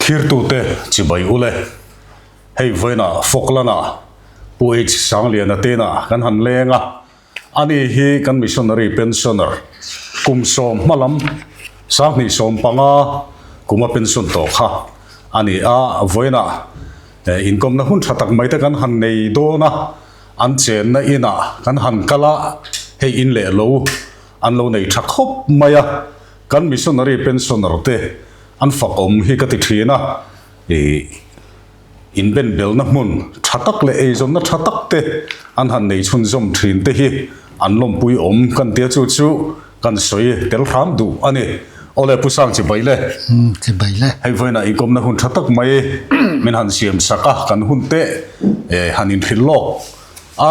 Thirtute chibai ule, hei vawiinah Falkland-ah Pu H. Sangliana tena kan han leng a, ani hi kan missionary pensioner kum sawm hma lam 2015 kuma pension tawh kha a ni a, vawiinah inkawmna hun tha tak mai te kan han nei dawn a, an chenna inah kan han kal a, hei in leh lo an lo nei tha khawp mai a, kan missionary pensioner te an fak awm hi ka ti thin a, ih inbenbelna hmun tha tak leh eizawnna tha tak te an han nei chhunzawm thin te hi an lawmpui awm kan tia chu chu kan sawi tel hram duh a ni. Awle Pu Sang Chibai le. Chibai le. Hei vawiinah inkawmna hun tha tak mai min han siam sak a, kan hun te han inhrilh lawk a,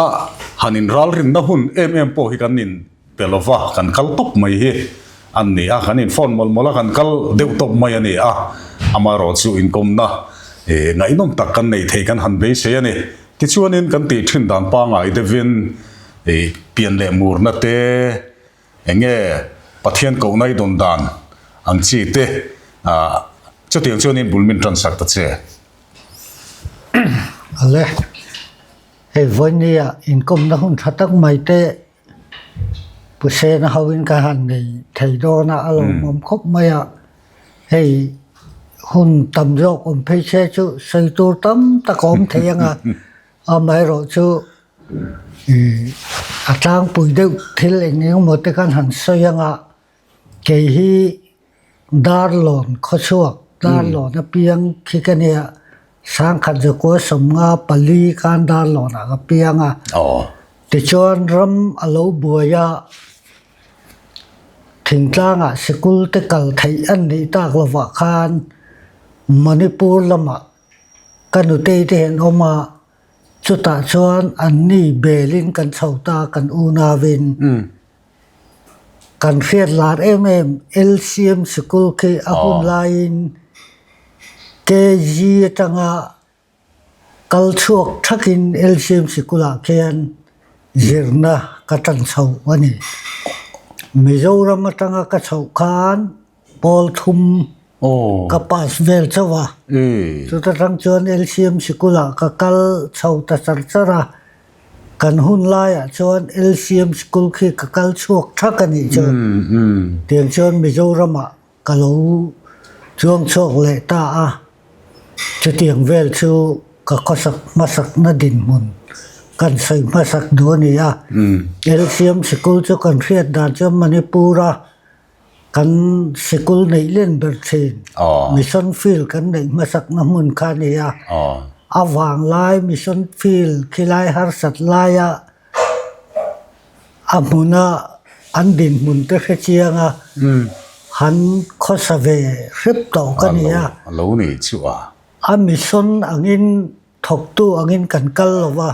han inralrinna hun em em pawh hi kan in Pe lova kan kal tawp mai hi an ni a, kan in phone mawlh mawlh a, kan kal deuh tawp mai a ni a, amaherawh chu inkawmna ngaihnawm tak kan neih thei kan han beisei a ni. Tichuanin kan tih thin dan pangai deuhin pian leh murna te, eng nge Pathian kohna i dawn dan ang chi te, chutiang chuanin bul min tansak ta che. Ale, hei vawinia inkawmna hun tha tak mai te Pu Sena hoin ka han nei thei dawn a, a lawmawm khawp mai a. Hei hun tam zawk awm phei se chu sawi tur tam tak a awm thei ang a, amaherawhchu a tlangpui deuh thil eng eng emaw te khan han sawi ang a, kei hi Darlawn khawchhuak, Darlawn apiang khi ka nia, Sangkhat zakua 54 khan Darlawnah ka piang a. Tichuan ram a lo buai a, thingtlangah sikul te kal theih an nih tak lovah khan Manipur lamah ka nutei te hian awm a, chutah chuan anni belin kan chho ta kan unauin. Kan hriat lar em em LCM sikul khi a hun laiin KG atanga kal chhuak thakin LCM sikulah khian zirna ka tan chho a ni. Mizoram atanga ka chhoh khan pawl thum ka pass vel chauh a. Chuta tang chuan LCM sikulah ka kal chho ta char char a. Kan hun laiah chuan LCM school khi ka kal chhuak thak a nih chu. Tiang chuan Mizoramah ka lo chuang chhuak leh ta a. Chutiang vel chu ka khawsak hmasakna dinhmun kan sawi hmasak duh a ni a. LCM sikul chu kan hriat dan chuan Manipur-a kan sikul neih len ber thin Mission Field kan neih hmasakna hmun kha a ni a. A vanglai Mission Field khilai harsat laia a hmuna an dinhmun te hre chiang a, han khawsa ve hrep tawh ka ni a. A lo ni chu a. A mission angin thawktu angin kan kal lo va,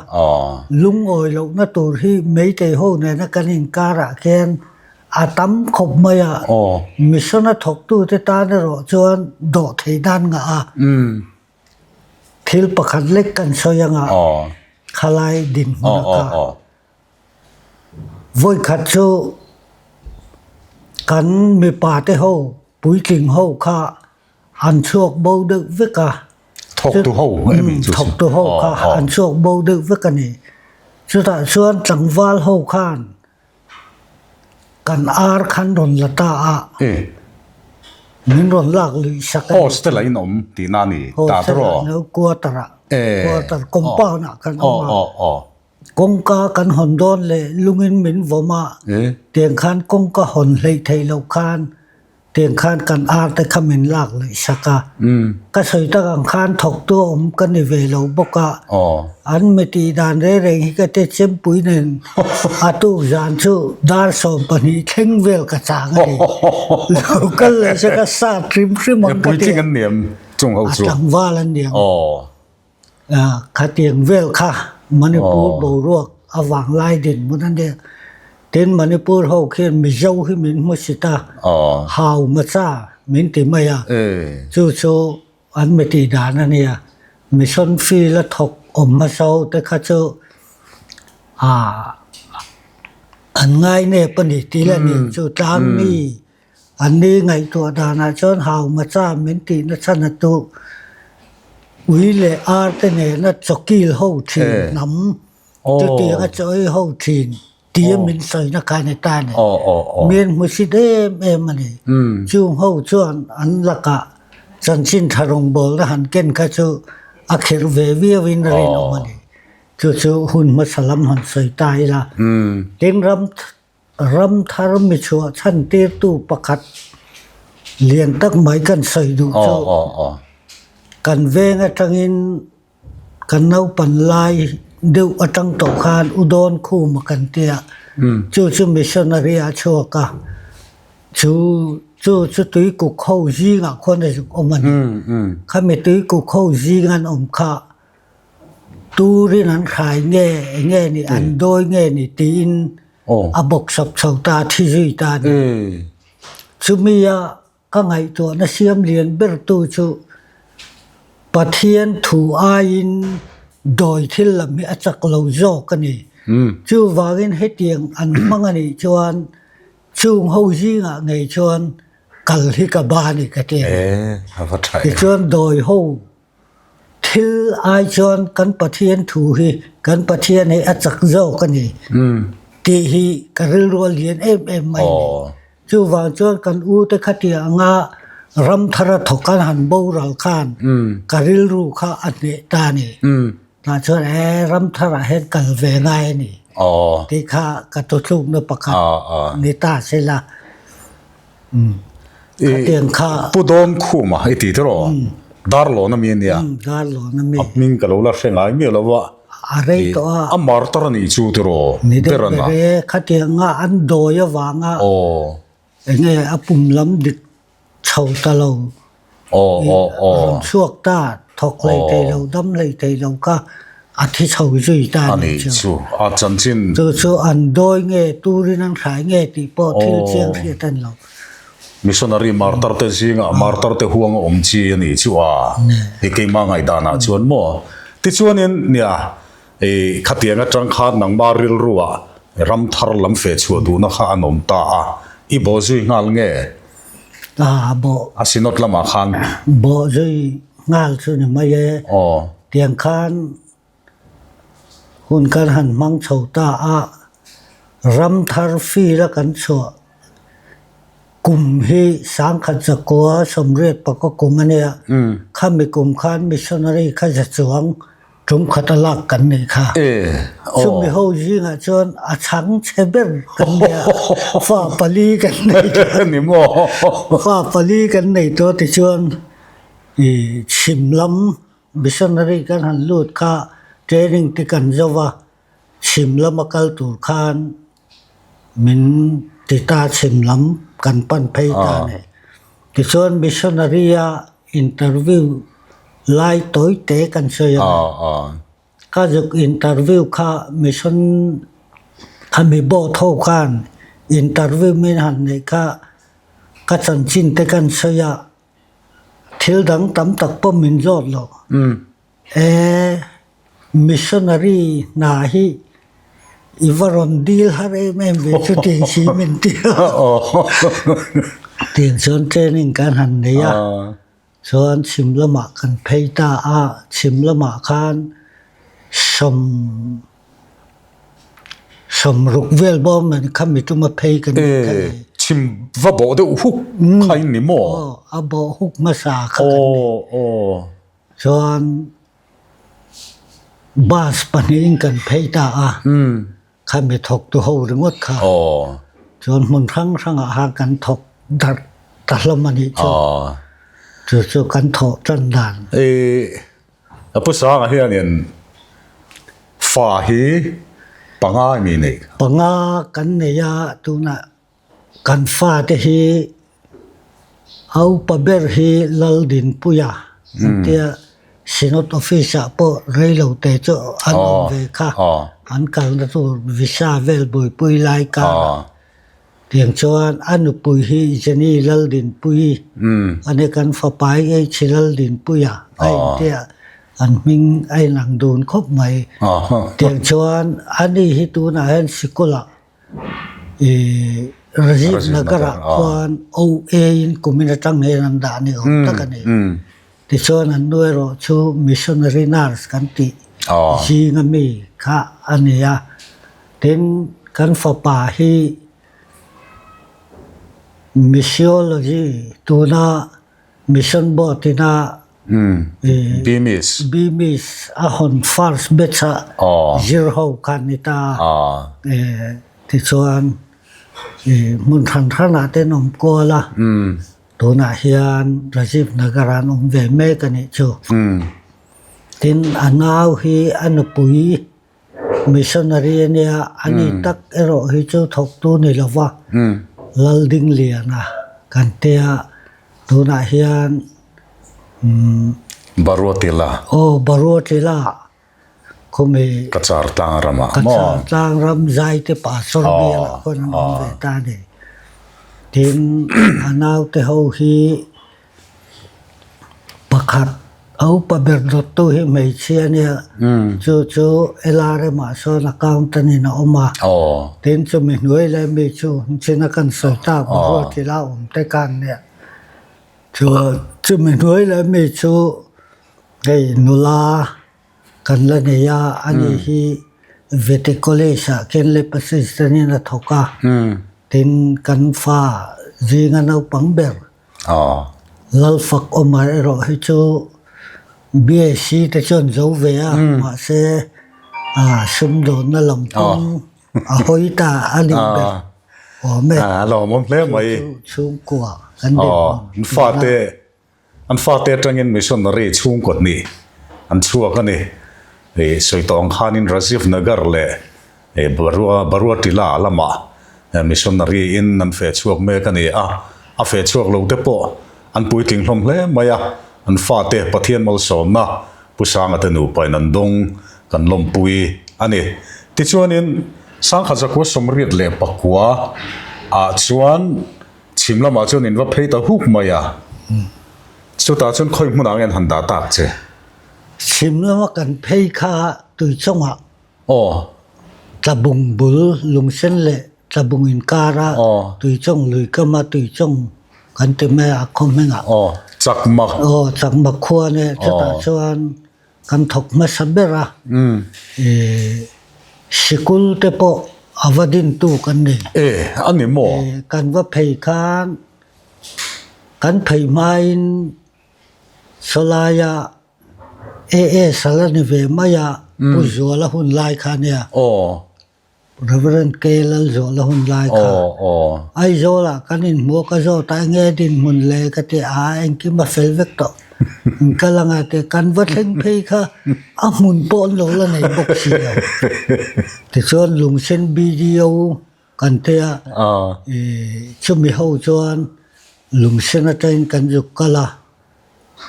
lungawi lohna tur hi Meitei ho nena kan inkarah khian a tam khawp mai a. Mission a thawktute tan erawh chuan dawh thei nan ngah a. Thil pakhat lek kan sawi anga khalai dinhmun a ka. Vawikhat chu kan mipa te ho puitling ho kha an chhuak bo deuh vek a. Thawktu ho emi chu. Thawktu ho kha an chhuak bo deuh vek a ni. Chutah chuan tlangval ho khan Kan ar khan rawn la ta a, min rawn lak luih sak a ni. Hostel ah in awm tihna a ni ta te rawh. Hostel ah no quarter ah, quarter compound ah kan awm a. Kawngka kan hawn dawn leh lungin min vawm a, tiang khan kawngka hawn hleih theih loh khan Tiang khan kan ar te kha min lak luih sak a, ka sawi tak ang khan thawktu a awm ka ni ve lo bawk a, an mi tih dan reng reng hi ka te chempui nen a tuk zan chu dar 12 thleng vel ka chang a ni. Lo kal leh se ka sat hrim hrim ang ka ti a, a tlangval an niang. Khatiang vel kha Manipur boruak a vanglai dinhmun a nia. Tin, Manipur ho khian Mizo hi min hmu sit a, hau macha min ti mai a. Chu chu an mi tih dan a nia. Mission field a thawk awm hmasa ho te kha chu an ngai nep a ni tih leh nih chu tlangmi. An ni ngaihtuah danah chuan Haumacha min tihna chhan a tu ui leh ar te nena chawkil ho thin hnam chutianga chaw ei ho thin tia min sawina kha a ni ta a ni. Min hmusit em em a ni. Chung ho chuan an lakah chanchin tha rawngbawlna han ken kha chu a khirh ve viauin a rinawm a ni. Chu chu hun hmasa lam han sawi ta ila. Tin ram ram thar mi chhuah chhan tirtu pakhat lian tak mai kan sawi duh chu kan veng atangin kan naupan lai deuh atang tawh khan u dawn khum a kan tia chu chu missionary a chhuak a chu chu chu tuikuk ho zingah khuan a zuk awm a ni khami tuikuk ho zing an awm kha. Turin an hrai nge eng nge ni an dawi nge ni tiin a bawk sawp chho ta a thi zui ta a ni. Chumi a ka ngaihtuahna siam lian ber tu chu Pathian thu aiin dawi thil lam hi a chak lo zawk a ni. Chuvangin hetiang an hmang a nih chuan chung ho zingah ngei chuan kal hi ka ba a ni ka ti a ni. Tichuan dawi ho Thil ai chuan kan Pathian thu hi kan Pathian hi a chak zawk a ni tih hi ka rilru a lian em em mai a ni. Chuvang chuan kan u te khatia anga ram thara thawk an han boral khan ka rilru kha a hneh ta a ni. Tah chuan e ram tharah hian kal ve ngai a ni tih kha ka tuthlukna pakhat ni ta sela. Khatiang kha. Pu Dawn Khuma i ti tiraw? Darlawn ami a nia. Darlawn ami. A hming ka lo la hre ngai miah lo a. A rei tawh a. A martar a nih chu tiraw? Ni deuh ber e, khatiang a an dawi avanga. Eng nge a pum lam dik chho ta lo. Rawn chhuak ta, thawk hlei thei lo, dam hlei thei lo kha a thi chho zui ta a nih chu. A chanchin. Chu chu an dawi nge, turin an hrai nge tih pawh thil chiang hriat a ni lo. Missionary martar te zingah martar te huang a awm chi a nih chu a, hei keimah ngaihdanah chuan maw. Tichuanin nia i khatiang atang khan nangmah rilruah ram thar lam feh chhuah duhna kha an awm ta a, i bawh zui nghal nge? A bawh. A synod lamah khan. Bawh zui nghal chu ni mai e. Aw. Tiang khan hun kan han hmang chho ta a, ram thar field a kan chhuah kum hi sangkhat zakua sawmriat paka kum a nia. Khami kum khan missionary kha za chuang Tum khat a lak kan nih kha. Chumi ho zingah chuan a chhang chhe ber kan nia. Fa pali kan nei tawh. Ni maw? Fa pali kan nei tawh tichuan i chhim lam missionary kan han lut kha training te kan zo va, chhim lama kal tur khan min ti ta chhim lam kan pan phei ta a ni. Tichuan missionary a interview lai tawi te kan sawi a ni. Ka zuk interview kha mission khami board ho khan interview min han neih kha ka chanchin te kan sawi a, thil dang tam tak pawh min zawt lo. E missionary hna hi i va rawn dil har em em ve chu tih si min ti a. Tiang chuan training kan han nei a, chuan chhim lamah kan phei ta a, chhim lamah khan sawm sawmruk vel bawm an khami tuma phei kan ni kha ni. Chhim va bawh deuh huk kha in ni maw? Aw, a bawh huk hmasa kha kan ni. Chuan bus pahnihin kan phei ta a, khami thawktu ho ringawt kha. Chuan hmun hrang hrangah khan kan thawk darh ta hlawm a nih chu. Chu chu kan thawh tan dan. I Pu Sanga hianin fa hi panga mi nei? Panga kan nei a, tunah Kan fate hi a upa ber hi Laldinpuia an tia Synod Office ah pawh reilo te chu an awm ve kha an kalna tur visa vel buaipui lai karah tiang chuan a nupui hi Jenny Laldinpuii a ni kan fapa hi H Laldinpuia a intia an hming a inang dun khawp mai tiang chuan ani hi tunah hian sikul ah. Rajiv Nagar-ah khuan OA in kumin atang hian an dah ni awm tak a ni. Tichuan an nu erawh chu missionary nurse kan tih zinga mi kha a ni a. Tin, kan fapa hi missiology tuna Mission Board ina BMIS BMIS a hawn first batch a zir ho kha ni ta. Tichuan hmun hran hranah te an awm kual a, tunah hian Rajiv Nagar ah an awm ve mek a nih chu. Tin, a nau hi a nupui Missionary a nia, a ni tak erawh hi chu thawktu ni lo va, Laldingliana kan tia, tunah hian umm. Baruatila. Aw, Baruatila khawmi. Kachar tlang ramah maw? Kachar tlang ram Zaite Pastor bialah khuan an awm ve ta a ni. Tin, a naute ho hi. Pakhat a upa ber dawttu hi hmeichhia a nia, chu chu LRM ah sawn accountant in a awm a, tin chumi hnuai leh mi chu china kan sawi tak boruak thila awm te khan nia, chuan chumi hnuai leh mi chu hei nula kan la nei a, ani hi Vete College ah khian lab assistant in a thawk a, tin kan fa zinga naupang ber Lalfak Omar erawh hi chu BSc te chuan zo ve a, mahse sumdawnna lam kawng a hawi ta a nih ber awm e. A lawmawm hle mai. Chu chhungkua kan dinhmun. An fate an fate atangin missionary chhungkaw hnih an chhuak a ni. Sawi tawh ang khanin Rajiv Nagar leh Barua Barua Tila lamah missionary in an feh chhuak mek a ni a, a feh chhuak lo te pawh an puitling hlawm hle mai a, an fate Pathian malsawmna Pu Sanga te nupa in an dawng kan lawmpui a ni. Tichuanin Sangkhat Zakua Sawmriat leh Pakua ah chuan chhim lamah chuan in va phei ta huk mai a, chutah chuan khawi hmunah nge an han dah tak che? Chhim lama kan phei kha tuichawngah Aw. Tlabung bul lungsen leh tlabung inkara tuichawng lui kama tuichawng kan ti mai a khaw hmingah. Aw, Chakma. Aw, Chakma khua nia chutah chuan kan thawk hmasa ber a. Ih sikul te pawh a va dintu kan ni. E, a ni maw? Kan va phei khan kan phei hmain sawlaia AS a la ni ve mai a, Pu Zuala hun lai kha nia. Reverend K Lalzuala hun lai kha. Aizawlah kan inhmu a, ka zawt a, enge dinhmun le ka ti a, engkim a fel vek tawh. In kal anga ti, kan va thleng phei kha a hmun pawh an lo la nei bawk si lo. Tichuan Lungsen BDO kan ti a, chumi ho chuan Lungsen atangin kan zuk kal a.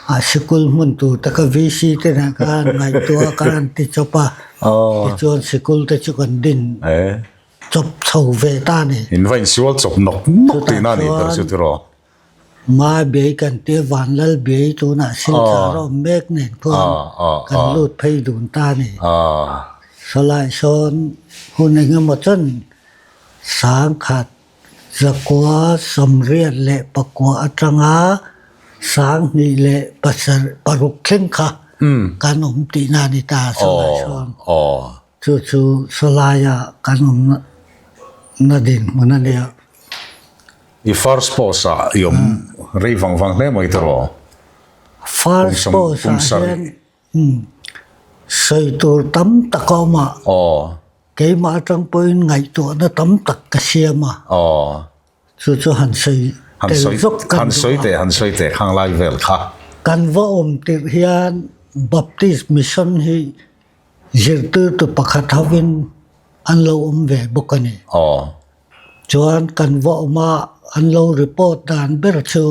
A sikul hmun tur te kha VC te nen khan ngaihtuah a khan an ti chawp a, tichuan sikul te chu kan din chawp chho ve ta a ni. In va insual chawp nawk nawk tihna a nih ber chu tiraw? Mai bei kan tia Vanlal bei tunah Silchar a awm mek nen khuan kan lut phei dun ta a ni. Sawlai sawn hun engemaw chuan sangkhat Zakua sawmriat leh pakua atanga sanghnih leh pasarih paruk thleng kha kan awm tihna a ni ta sawlai chuan. Chu chu sawlaia kan awm na dinhmun a nia. I first post ah i awm rei vang vang hle mai tiraw? First post ah hian sawi tur tam tak a awm a. Keimah atang pawhin ngaihtuahna tam tak ka siam a. Aw. Chu chu han sawi tel zawk kan duh a. Han sawi teh, han sawi teh khang lai vel kha. Kan va awm tirh hian Baptist Mission hi zirtirtu pakhat hovin an lo awm ve bawk a ni. Aw. Chuan kan va awm a, an lo report dan ber chu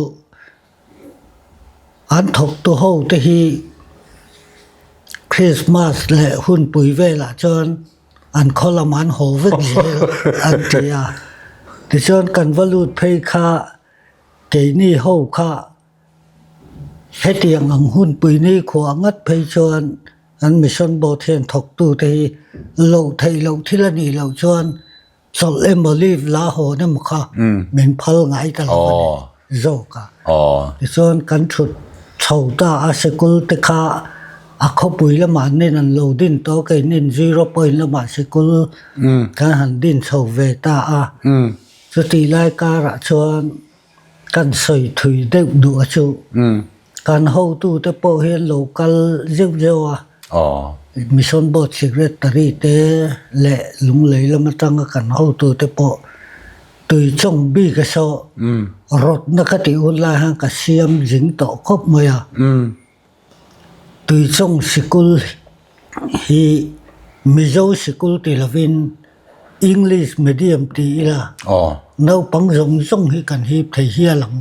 An thawktu ho te hi Christmas leh hunpui velah chuan an khaw lamah an haw vek zel an ti a. Tichuan kan va lut phei kha keini ho kha hetiang ang hunpui ni khuah ngat phei chuan an mission board hian thawktu te hi loh theih loh thil a nih loh chuan. Chawlh emaw leave la hawn emaw kha min phal ngai ta lo a ni zawk a. Tichuan kan thut chho ta a, sikul te kha a khawpui lamah nen an lo din tawh a, keinin zero point lamah sikul kan han din chho ve ta a. Chutih lai karah chuan Kan sawi thui deuh duh a chu. Kan hotute pawh hi an lo kal zeuh zeuh a. Mission Board Secretary te leh Lunglei lam atanga kan hotute pawh tui chawng bik a saw rawtna ka tih hun lai khan ka siam zing tawh khawp mai a. Tuichawng sikul hi Mizo sikul ti lovin English medium ti ila naupang zawng zawng hi kan hip thei hial ang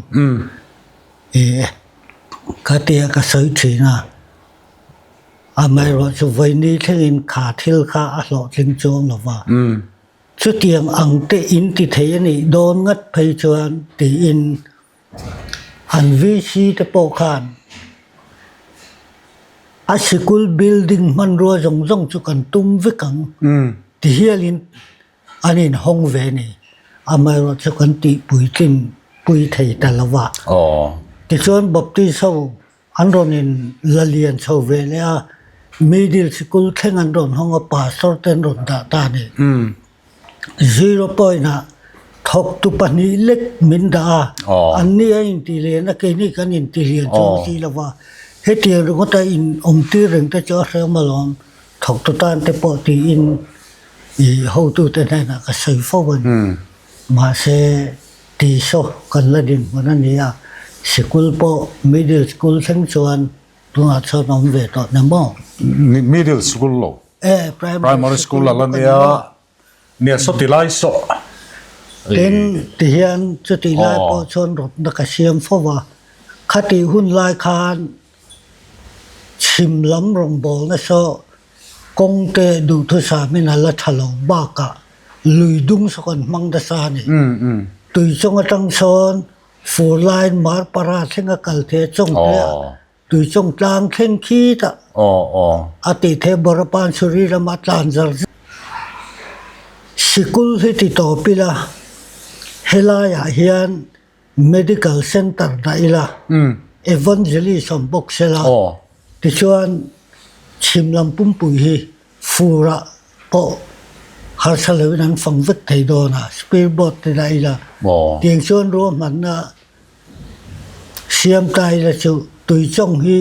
e ka tia ka sawi thin a, amaherawhchu vawiini thlengin kha thil kha a hlawhtling chuang lova chutiang ang te in ti thei a nih dawn ngat phei chuan tiin An VC te pawh khan a sikul building hmanrua zawng zawng chu kan tum vek ang ti hialin an inhawng ve a ni. Amaherawh chu kan tih puitlin pui thei ta lo va. Tichuan Baptist ho an rawn in la lian chho ve leh a, middle sikul thleng an rawn hawng a, pastor te an rawn dah ta a ni. Zero point ah thawktu pahnih lek min dah a, an ni a inti lian a, keini kan inti lian chuang si lo va, hetiang ringawta in awm tir reng te chu a hrehawm alawm, thawktu tan te pawh tiin i hotute hnenah ka sawi fo a ni. Mahse ti saw kan la dinhmun a ni a, sikul pawh middle school thleng chuan tunah chuan a awm ve tawh na maw? Middle school lo. E, primary school a la nia, nia saw ti lai saw. Tin, tihian chuti lai pawh chuan rawtna ka siam fo va, khatih hun lai khan chhim lam rawngbawlna saw kawng te duhthusamin a la tha lo bakah lui dung saw kan hmang nasa a ni. Tui chawng atang sawn fur laiin Marpara thlenga kal thei a chawng te a Tuichawng tlang thleng khit a a tih theih Borapan Suri lama tlan zar zar. Sikul hi ti tawp ila helaiah hian Medical Centre dah ila Evangelist awm bawk sela tichuan chhim lam pumpui hi furah pawh harsa loin an fang vek thei dawn a, speed boat te dah ila tiang chuan ruahmanna Siam ta ila chu Tuichawng hi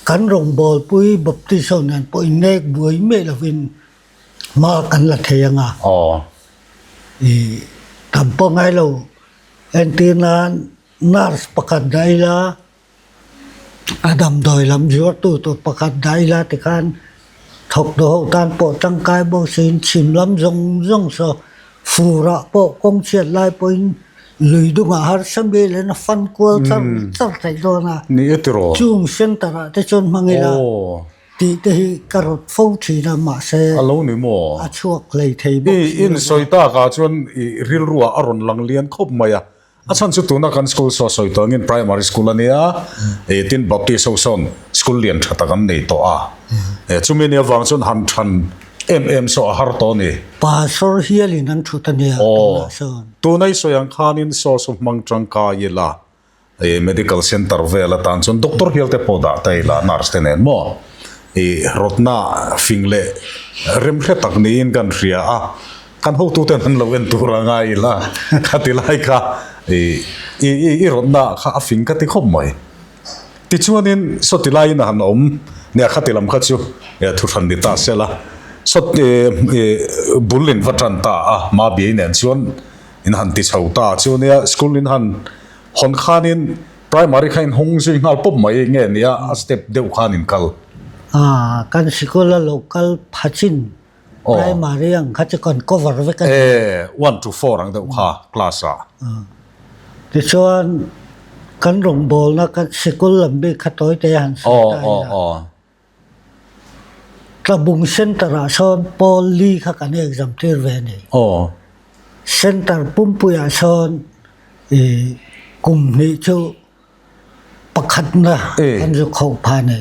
kan rawngbawlpui Baptist ho nen pawh innek buai miah lovin hma kan la thei ang a. I tam pawh ngai lo entir nan nurse pakhat dah ila A damdawi lam zuartu tur pakhat dah ila tikhan thawk duh ho tan pawh tangkai bawk siin chhim lam zawng zawng saw furah pawh kawng chhiat lai pawhin lui dungah harsa melin a fan kual char char theih dawn a. Ni e tiraw? Chung center ah te chuan hmang ila tih te hi ka rawt fo thin a mahse A lo ni maw? a chhuak hlei thei bawk si lo. I insawi takah chuan i rilruah a rawn lang lian khawp mai a. A chhan chu tuna kan school saw sawi tawh angin primary school a nia, eh tin Baptist ho sawn school lian tha tak an nei tawh a, eh chumi nia vang chuan han than em em saw a har tawh a ni. Pastor hialin an thut a nia tunah sawn. Tuna i sawi ang khanin saw saw hmang tangkai ila, eh medical center vel atan chuan doctor hial te pawh dah ta ila nurse te nen maw eh rawtna fing leh remhre tak niin kan hria a. Kan hotuten an lo en tur a ngai ila ka ti lai kha i i rawtna kha a fing ka ti khawp mai. Tichuanin sawti laiin a han awm nia khati lam kha chu thuhran ni ta sela sawt bul in va tan ta a Mabiai nen chuan in han ti chho ta chu nia school in han hawn khanin primary kha in hawng zui nghal pawp mai nge nia a step deuh khan in kal. Kan sikul a lo kal phachin Primary ang kha chu kan cover vek a ni. E, one to four ang deuh kha class ah. Tichuan kan rawngbawlna kan sikul lam bik kha tawi te han sawi ta ila. Tlabung center ah sawn pawl li kha kan exam tir ve a ni. Center pumpui ah sawn i kum hnih chu pakhatna kan zu kho pha a ni.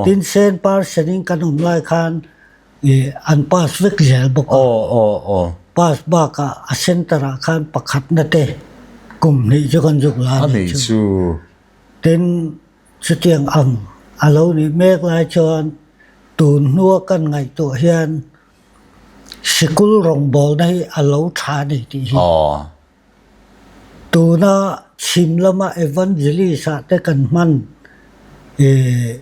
Tin sen par sen in kan awm lai khan I an pass vek zel bawk a. pass bakah a center ah khan pakhatna te kum hnih chu kan zuk la a nih chu. Tin, chutiang ang a lo nih mek lai chuan tun hnua kan ngaihtuah hian sikul rawngbawlna hi a lo tha a ni tih hi. Tuna chhim lama Evangelist ah te kan hman ih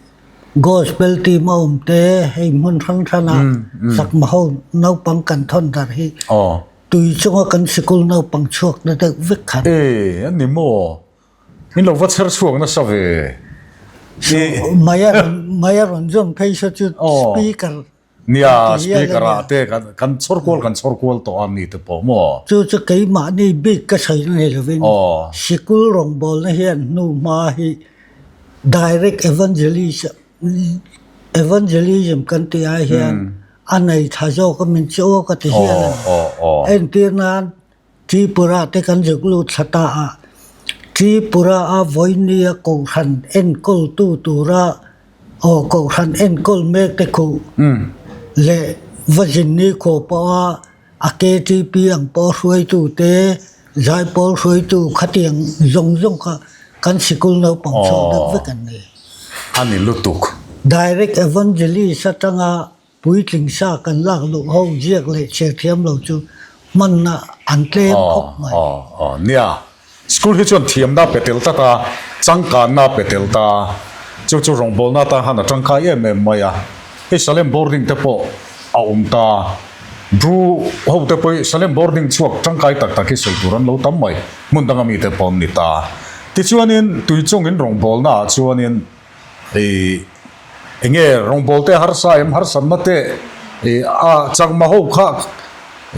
Gospel team a awm te hei hmun hrang hrang ah chakma ho naupang kan thawn dar hi tui chunga kan sikul naupang chhuak na deuh vek khan. E a ni maw? Min lo va chher chhuak nasa ve. Mai a rawn mai a rawn zawm phei saw chu speaker Nia, speaker ah te kan chhawr kual kan chhawr kual tawh a mi te pawh maw? Chu chu keimahni bik ka sawi na nei lovin sikul rawngbawlna hian hnu hma hi direct evangelism evangelism kan tih ai hian a nei tha zawk a min chu aw ka ti hial a ni. Entir nan Tripura te kan zuk lut thla ta a, Tripura a vawinia Kohhran enkawltu tura aw Kohhran enkawl mek te khuh leh va zinni khaw pawha a KTP ang pawh hruaitu te, zaipawl hruaitu khatiang zawng zawng kha kan sikul naupang chhuak deuh vek an ni. A ni lutuk. Direct Evangelist atanga Puitling sa kan lak luh ho ziak leh chhiar thiam lo chu hmanna an tlem khawp mai. Aw aw nia, school hi chuan thiamna pe tel tlat a, changkanna pe tel ta, chu chu rawngbawlna atan khan a tangkai em em mai a, hei Salem boarding te pawh a awm ta, Bru ho te pawh hi Salem boarding chhuak tangkai tak tak hi sawi tur an lo tam mai, hmun danga mite pawh an ni ta. Tichuanin tuichungin rawngbawlna ah chuanin. Ih enge rawngbawl te harsa em harsatna te ih a chakma ho kha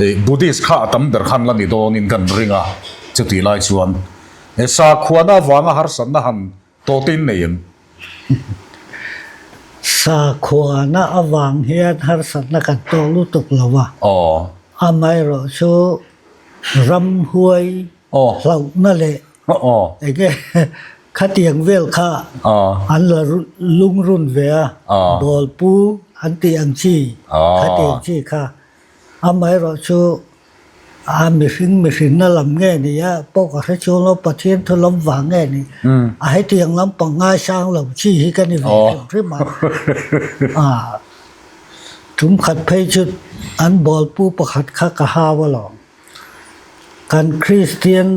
ih Buddhist kha a tam ber khan la ni dawnin kan ring a chutih lai chuan he sakhuana avanga harsatna han tawt in nei em? Sakhuana avang hian harsatna kan tawk lutuk lo a, amaherawh chu ramhuai hlauhna leh Enge khatiang vel kha an la lungrun ve a, bawlpu an tih ang chi khatiang chi kha. Amaherawh chu a mihring mihrinna lam nge ni a pawh ka hre chuang lo, Pathian thu lam vang nge ni a hetiang lampang ngaisang lo chi hi ka ni ve hrim hrim a. Tum khat phei chu an bawlpu pakhat kha ka hau alawm. Kan Kristian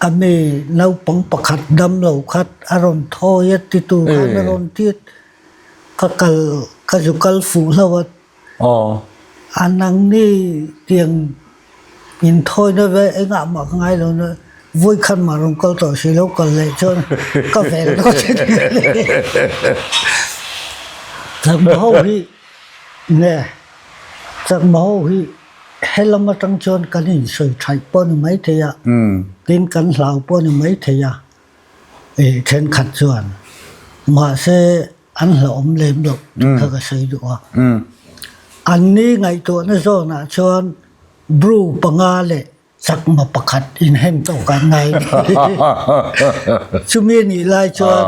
a mi naupang pakhat dam lo khat a rawn thawi a titu khan a rawn tit ka kal ka zu kal fuh hlo a a nangni tiang in thawina ve engah mah ka ngai lo na vawi khat mah rawn kal tawh si lo kal leh chuan ka vel dawn che chakma ho hi nge Chakma ho hi helam atang chuan kan insawi thaih pawh a ni maithei a, tin kan hlau pawh a ni maithei a, ih thenkhat chuan mahse an hlauhawm lem loh tih kha ka sawi duh a. Anni ngaihtuahna zawnah chuan Bru panga leh Chakma pakhat inhem tawk an ngai a ni. Chumi a nih lai chuan.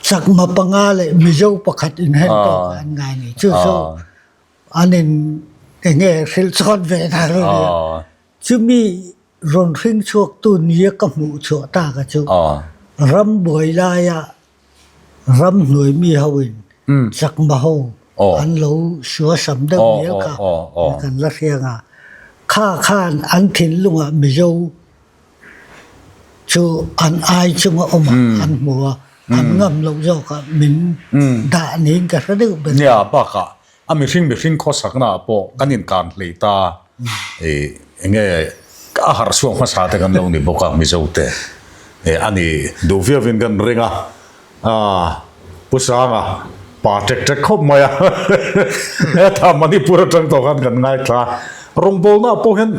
Chakma panga leh Mizo pakhat inhen tawk an ngai ni. Chu chu an in enge hrilh chhuat ve ta ru nia. Chumi rawn hring chhuak tu nia ka hmuh chhuah ta ka chu ram buai laia ram hnuai mi ho in chakma ho an lo suasam deuh mial kha kan la hriang a. Kha khan an thinlungah Mizo Chu an ai chunga awm ah an hmu a, an ngam loh zawk ah min dah niin ka hre deuh ber. Nia, bakah a mihring mihring khawsakna ah pawh kan inkan hlei ta i enge a harh chhuak hmasa te kan lo ni bawk a Mizo te a ni duh viau in kan ring a, aa Pu Sanga pa ṭek ṭek khawp mai a, hetah Manipur aṭang tawh khan kan ngaithla a, rawngbawlna ah pawh hian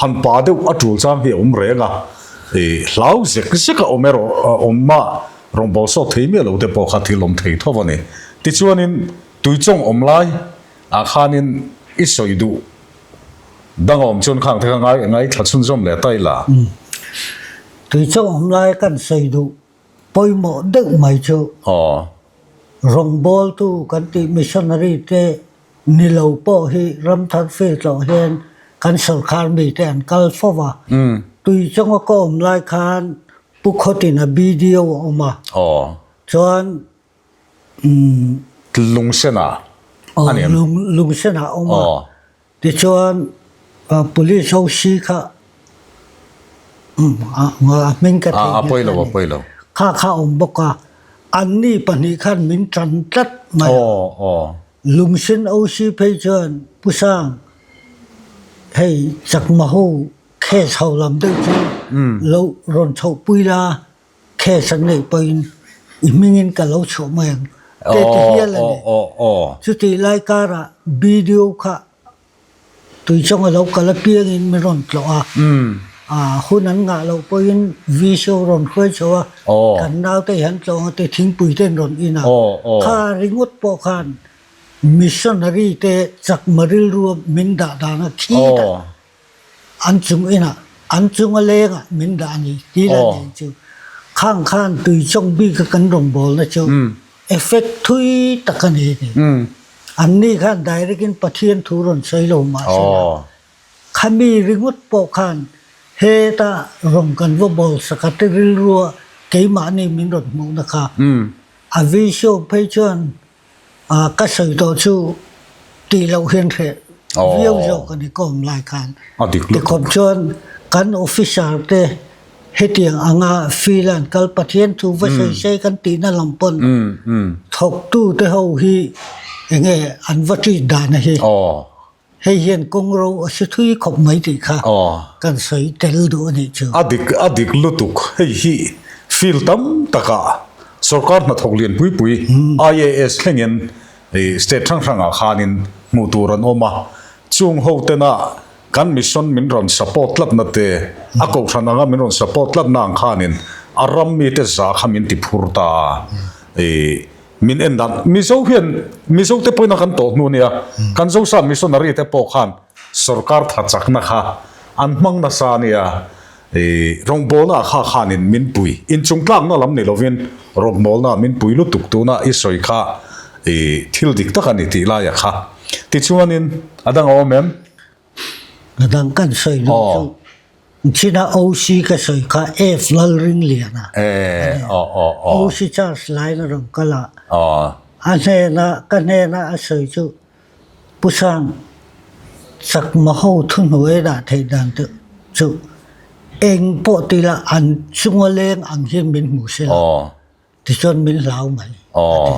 Han pa deuh a tul chang hi a awm reng a, i hlau zek zek a awm erawh a awm a, rawngbâwl sawt thei miah lo te pawh kha thil awm thei tho a ni. Tichuanin tuichawng awm lai ah khanin i sawi duh dang a awm chuan khang te kha ngai ngaithla chhunzawm leh ta ila. Tuichawng awm lai kan sawi duh pawimawh deuh mai chu rawngbâwltu kan tih missionary te. Ni lo pawh hi Ramthar field tlawh hian kan sawrkhar mite an kal fo va. Tuichawnga ka awm lai khan Pu Khawtina BDO a awm a. Chuan Lungsenah a ni em? Lungsenah a awm a. Tichuan Police ho si kha a hming ka theih a ni. A pawi lo. Kha kha a awm bawk a. Anni pahnih khan min tan tlat mai a. Lungsen OC phei chuan Pu Sang hei Chakma ho case ho lam deuh chu lo rawn chhohpui la. Case an neih pawhin i hmingin ka lo chhuah mai ang te ti hial a ni. Chutih lai karah BDO kha tuichawng a lo kal apiangin min rawn tlawh a, hun an ngah loh pawhin VCO rawn hruai chho a, kan naute hi an tlawh ang a ti thingpui te an rawn in a, kha ringawt pawh khan missionary te chakma rilrua min dah dan a khi dah. An chung inah, an chung a lengah min dah a ni ti la nen chu khang khan tui chawng bik a kan rawngbawlna chu effect thui tak a ni a ti. Anni khan direct in Pathian thu rawn sawi lo mah se la, khami ringawt pawh khan heta rawng kan va bawl sak a ti rilrua keimahni min rawn hmuhna kha a vision phei chuan Ka sawi tawh chu tih loh hian hreh viau zawk a ni ka awm lai khan. Tikhawp chuan kan officer te hetiang anga field an kal Pathian thu va sawi se kan tihna lam pawn thawktu te ho hi enge an va treat dan a hi. Hei hian kawng ro a si thui khawp mai tih kha kan sawi tel duh a nih chu. A dik a dik lutuk. Hei hi field tam takah sorkar hnathawk lian pui pui IAS thlengin state hrang hrangah khanin hmuh tur an awm a. Chung ho tena kan mission min rawn support tlatna te, a kohhran anga min rawn support tlatna ang khanin a ram mite za kha min ti phur ta a. Min en dan, Mizo hian Mizo te pawhin a kan tawh hnu nia, kan Zosa missionary te pawh khan sorkar tha chakna kha an hmang nasa nia, i rawngbawlna kha khanin min pui, inchung tlakna lam ni lovin rawngbawlna min pui lutuk tuna i sawi kha i thil dik tak a ni tih laia kha. Tichuanin a dang a awm em? A dang kan sawi duh chu China OC ka sawi kha F Lalringliana a ni a. OC charge laiin a rawn kal a, a hnena ka hnena a sawi chu Pu Sang chakma ho thuhnuai dah theih dan te chu eng pawh ti la an chunga leng ang hian min hmu se la. Tichuan min hlau mai a ti.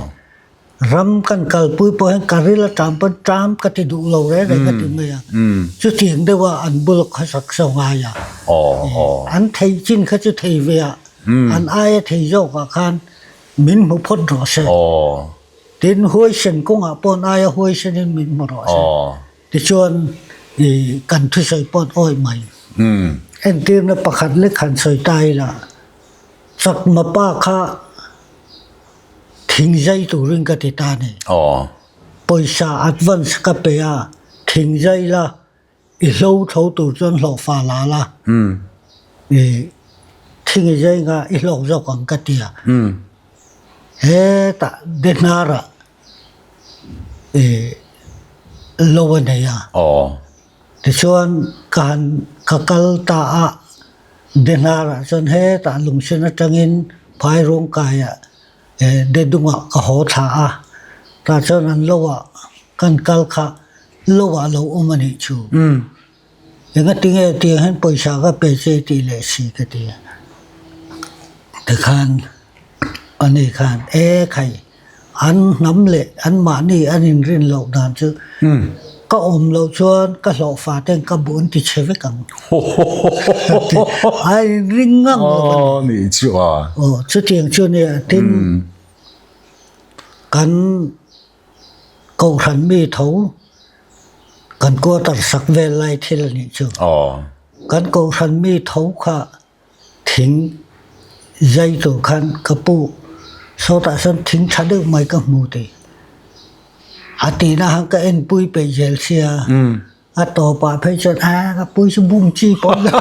Ram kan kalpui pawh hian ka ril aṭam pawn ṭam ka ti duh lo reng reng a ti mai a. Chutiang deuha an bul kha sak so ngai a. An thei chin kha chu thei ve a, an aia thei zawkah khan min hmu phawt rawh se. Tin, huaisen kawngah pawh an aia huaisenin min hmu rawh se. Tichuan i kan thusawi pawh an awih mai. Entirna pakhat lek han sawi ta ila. Chakma pa kha thing zai turin ka ti ta ni. Pawisa advance ka pe a, thing zai la i hlo tho tur chuan hlawhfa la la, i thing i zai nga i hlawk zawk ang ka ti a. Hetah Dehnarah i lo a nei a. Tichuan ka han ka kal ta a, Dehnarah chuan hetah lungsen atangin Phairuangkaiah Dedungah ka haw thla a, tah chuan an loah kan kal kha loah lo awm a nih chu. Engatinge tiang hian pawisa ka pe che tih leh si ka ti a. Tikhan ani khan e khai An hnam leh anmahni an inrin loh dan chu ka awm loh chuan ka hlawhfa ten ka buh an ti chhe vek ang a inring ngang lo a ni. Aw chutiang chu nia tin kan kohhran mi tho kan quarter sak vel lai thil a nih chu. Kan kohhran mi tho kha Thing zai tur khan ka pu sawtah sawn thing tha deuh mai ka hmu tih a tihna khan ka enpui peih zel sia a tawpah phei chuan a ka pui chu bum chi pawh lo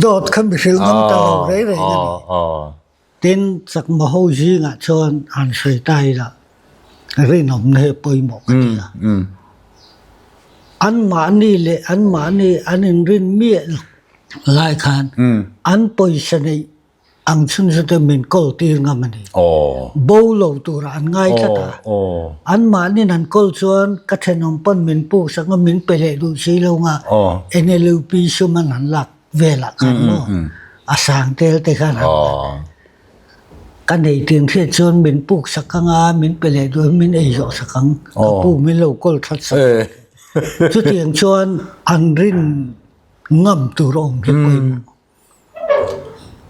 dawt kha mi hrilh ngam ta lo rei reng a ni. Tin, chakma ho zingah chuan han sawi ta ila. Rinawmna hi a pawimawh ka ti a. Anmahni leh anmahni an inrin miah lo lai khan an pawisa neih ang chhun chu te min kawl tir ngam a ni. Bo lo tura an ngai tlat a. Anmahnin an kawl chuan ka thenawm pawn min puk sak a, min pe leh duh si lo nga NLUP sum an han lak velah khan maw a sang tel te khan han la. Ka nei tih ang hriat chuan min puk sak ang a, min pe leh duh in min ei zawh sak ang. Ka pu min lo kawl that sak. Chutiang chuan an rin ngam tur a awm hi pawimawh.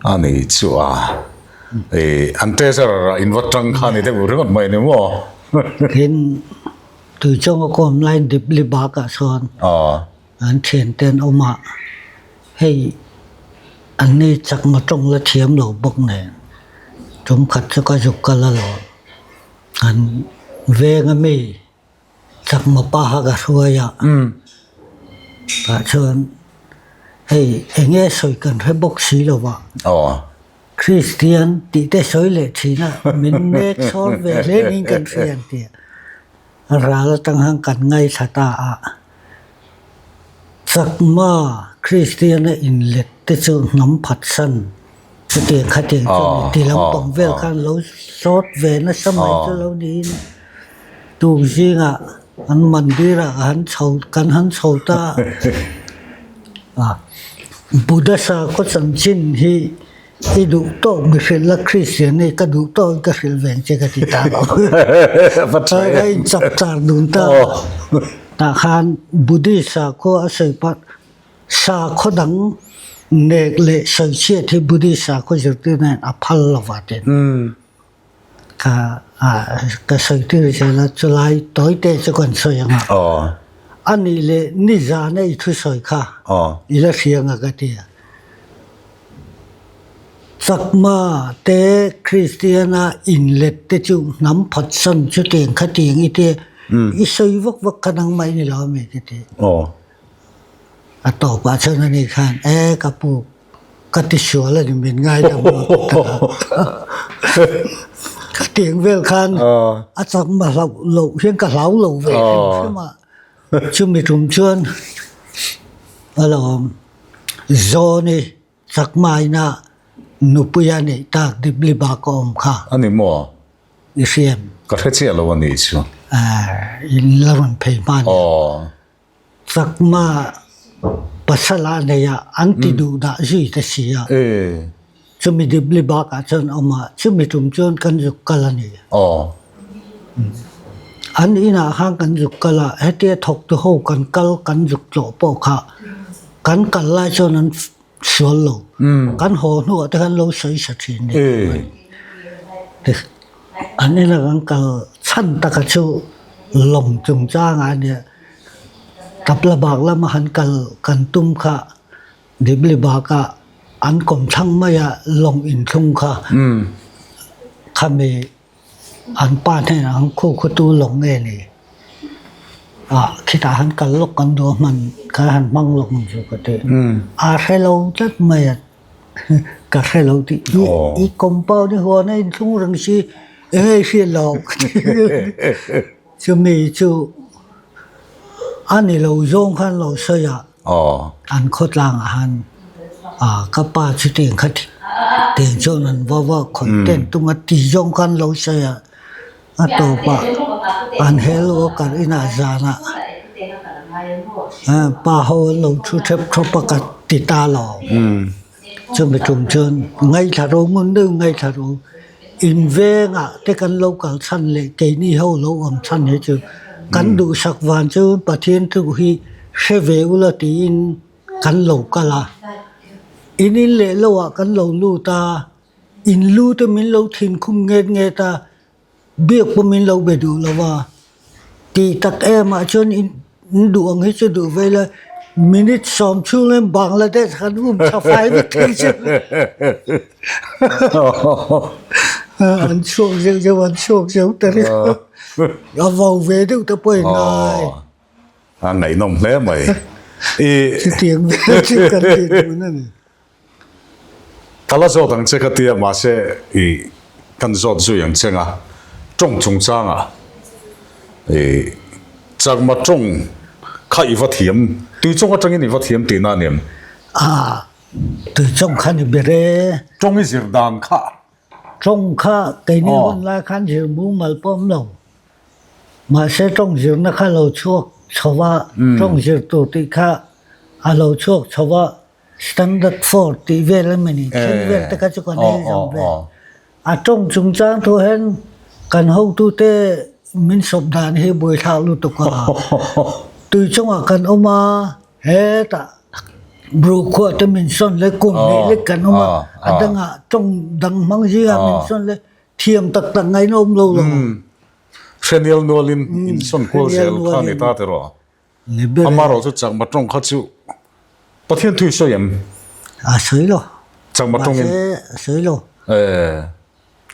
A ni chu a, an treasurer ah in va tang kha ni deuh ringawt mai ni maw? Tin, Tuichawnga kawm laiin Dipli bakah sawn an thiante an awm a, hei an ni chakma tawng la thiam lo bawk nen tum khat chu ka zuk kal alawm. An veng ami Chakma pa kha ka hruai a, tah chuan hei eng nge sawi kan hre bawk si lo va, Kristian tih te sawi leh thin a, min nek chhawr ve hle niin kan hria ang tih a ral atang khan kan ngaithla ta a. Chakma Kristiana inlet te chu hnam phatsan chutiang khatiang chu a ni. Ti lampang vel khan lo sawt ve nasa mai chu lo niin tuk zingah an mandir ah han chho kan han chho ta a. Buddha sakhaw chanchin hi i duh tawk mi hrilh la Kristian hi ka duh tawk in ka hrilh ve ang che ka ti ta lo. A inchap char dun ta a. Tah khan Buddhist sakhua a sawi pah, sakhaw dang nek leh sawichhiat hi Buddhist sakhua zirtirna hian a phal lo va tin ka ka sawi tir zel a, chulai tawi te chu kan sawi ang a. A nih leh nizana i thusawi kha i la hria ang a ka ti a. Chakma te Kristiana inlet te chu hnam phatsan chutiang khatiang i tia i sawi vak vak kha nangmah i ni lo ami ka ti. A tawpah chuan ani khan e ka pu ka ti sual a ni min ngaidam lo ti ta a. Khatiang vel khan a chakma hlauh loh hian ka hlau lo ve hrim hrim a. Chumi tum chuan alawm Zawni Chakmaina nupui a neih tak Dipli bak a awm kha. A ni maw? I hriam. Ka hre chiah lo a nih chu. In la rawn phei hma nia. Chakma pasal a nei a, an ti duh dah zui ta si a. Chumi Dipli bakah chuan awm a, chumi tum chuan kan zuk kal a ni. An inah khan kan zuk kal a, hetia thawktu ho kan kal kan zuk tlawh pawh kha kan kal lai chuan an sual lo. Kan haw hnuah te khan lo sawi sa thin ni. An ina kan kal chhan taka chu lawng chungchangah a nia. Tapla bak lama han kal kan tum kha Dibli bakah an kawmthlang maia lawng inthlung kha khami an pa hnenah han khu khutu lawng nge ni ah khitah han kal lawk kan duh a hman kha han hmang lawk ang chu ka ti. A hre lo tlat mai a ka hre lo tih hi i compound i huan a inthlung reng si eng nge i hriat loh ka ti. Chumi chu a ni lo zawng khan lo sawi a. An khawtlang ah han ka pa chu tiang kha tiang chuan an va va khawih ten tung a ti zawng khan lo sawi a, a tawp ah an hel worker inah zan ah pa ho an lo thu thep thawp a ka ti ta lo. Chumi tum chuan ngaithla ro ngun deuh ngaithla ro in vengah te kan lo kal chhan leh keini ho lo awm chhan hi chu kan duhsak van chu Pathian thu hi hre ve ula tiin kan lo kal a, in in leh lo ah kan lo lut a, in lu te min lo thin khum nget nget a. Biak pawh min lo be duh lo a, tih tak em ah chuan in duh ang hi chu duh ve ila minute sawm chhung in Bangladesh kan um tha fai vek thei chu an chhuak zeuh zeuh an chhuak zeuh ta ri a vo ve deuh te pawh in ngai. A ngaihnawm hle mai. Chutiang vel chu kan tih dun a ni. Ka la zawt ang che ka tia mahse i kan zawt zui ang cheng a, tawng chungchangah. Chakma tawng kha i va thiam, tui chawng atangin i va thiam tihna a ni em? A, tui chawng kha ni ber e. Tawng i zir dan kha? Tawng kha keini hun lai khan zir mumal pawh awm lo. Mahse tawng zirna kha lo chhuak chho a, tawng zir tur tih kha a lo chhuak chho a, standard four tih vel a ni, thleng vel te kha chu kan ei zo ve. A tawng chungchang thu hian kan hotute min sawp dan hi buaithlak lutuk a. Tui chungah kan awm a, hetah Bru khua te min sawn leh kum hnih lek kan awm a, a dangah tawng dang hmang zingah min sawn leh thiam tak tak ngaihna awm lo lo. Hrenial nualin in sawn kual zel kha a ni ta tiraw? Amaherawh chu Chakma tawng kha chu Pathian thu i sawi em? A sawi lo. Chakma tawngin? Mahse a sawi lo.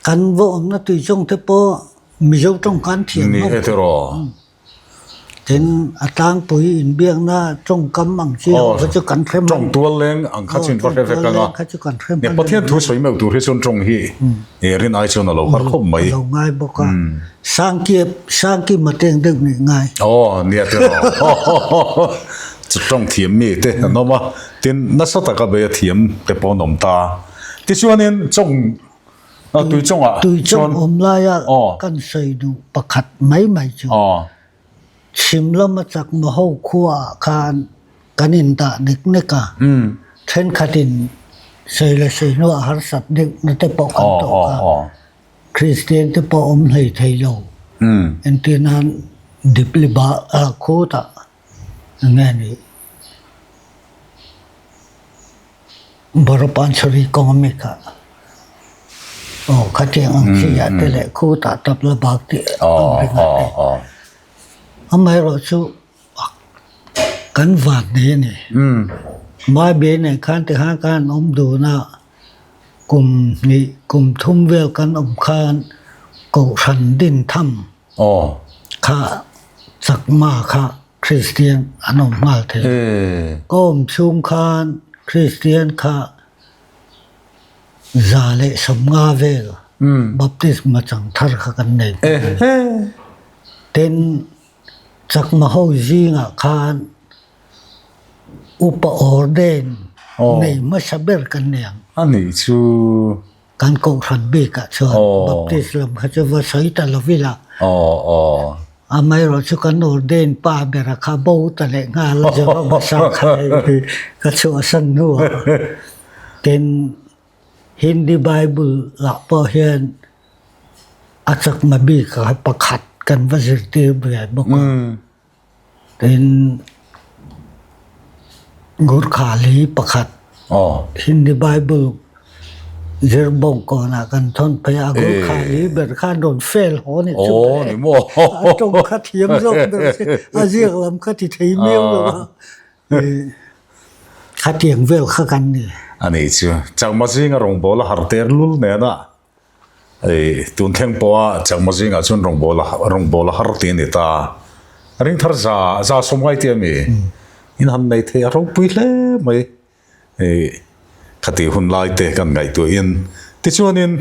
Kan va awmna tui chawng te pawh Mizo tawng kha an thiam hlawm. Ni e tiraw. Tin a tlangpui inbiakna tawngkam ang chi ho kha chu kan hre hman. Tawng tual leng ang kha chu in va hre vek ang a. Kha chu kan hre hman. Pathian thu sawi meuh tur hi chuan tawng hi rin ai chuan a lo har khawp mai. A lo ngai bawk a. Sangkiep, Sangkima teng deuh nih ngai. Aw, nia te rawh. Chu tawng thiam mi te an awm a, tin nasa taka bei a thiam te pawh an awm ta. Tichuanin chawng, tui chawngah chuan. Tui chawng awm laia kan sawi duh pakhat mai mai chu. Chhim lama chakma ho khuaah khan kan indah nek nek a, thenkhatin sawi leh sawi hnuah harsat deuhna te pawh kan tawk a. Kristian te pawh awm hlei thei lo. Entir nan Dipli ba khutah enge ni Boropanchhari kawng a mi kha aw khatiang ang chi ah te leh khutah tabla bak tih ang reng ah te. Amaherawhchu kan van nei a ni. Mai nen khan tikhan khan awm dun a. Kum hnih kum thum vel kan awm khan Kohhran din tham kha Chakma kha Kristian an awm nghal thei. Ka awm chhung khan Kristian kha 150 vel baptisma chang thar kha kan nei nghal. Tin, Chakma ho zingah khan Upa ordain nei hmasa ber kan ni ang. A nih chu. Kan kohhran bikah chuan Baptist lam kha chu va sawi ta lo ila. Amaherawh chu kan ordain pa bera kha bo ta leh nghal a Jerome Sakha hi ka chhuahsan hnuah. Tin, Hindi Bible ah pawh hian a chakma bikah pakhat kan va zirtir ve bawk a. Tin, Gurkhali pakhat Hindi Bible zir bawng kawnah kan thawn phei a, Gurkhali ber khan rawn fail haw ni chu a tawng kha thiam zawk ber si, a ziak lam kha ti thei miau lo a, khatiang vel kha kan ni. A nih chu, Chakma zinga rawngbâwl a har ter lul nena Hei tun thleng pawha Chakma zingah chuan rawngbâwl rawngbâwl a har tih a ni ta. Ringthar za za sawm ngai tih a mi? In han nei thei a ropui hle mai. Hei khati hun lai te kan ngaihtuahin tichuanin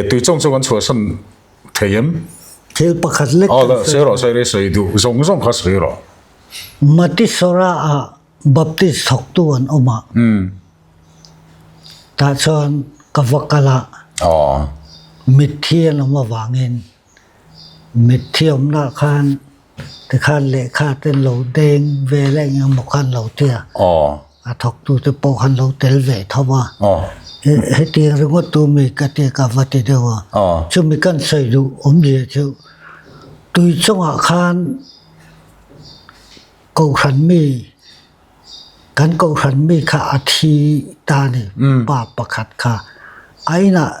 tui chawng chu kan chhuahsan thei em? Thil pakhat lek kan sawi. Sawi rawh sawi rawh sawi duh zawng zawng kha sawi rawh. Matisora ah Baptist thawktu an awm a. Tah chuan ka va kal a, mitthi an awm avangin mitthi awmnaah khan tikhan lehkha te an lo deng vel a eng emaw kha an lo ti a, a thawktute pawh khan lo tel ve tho a, hetiang ringawt tu mi ka ti ka va ti deuh a, chumi kan sawi duh awmzia chu tui chungah khan Kohhran mi, kan kohhran mi kha a thi ta ni, pa pakhat kha. A inah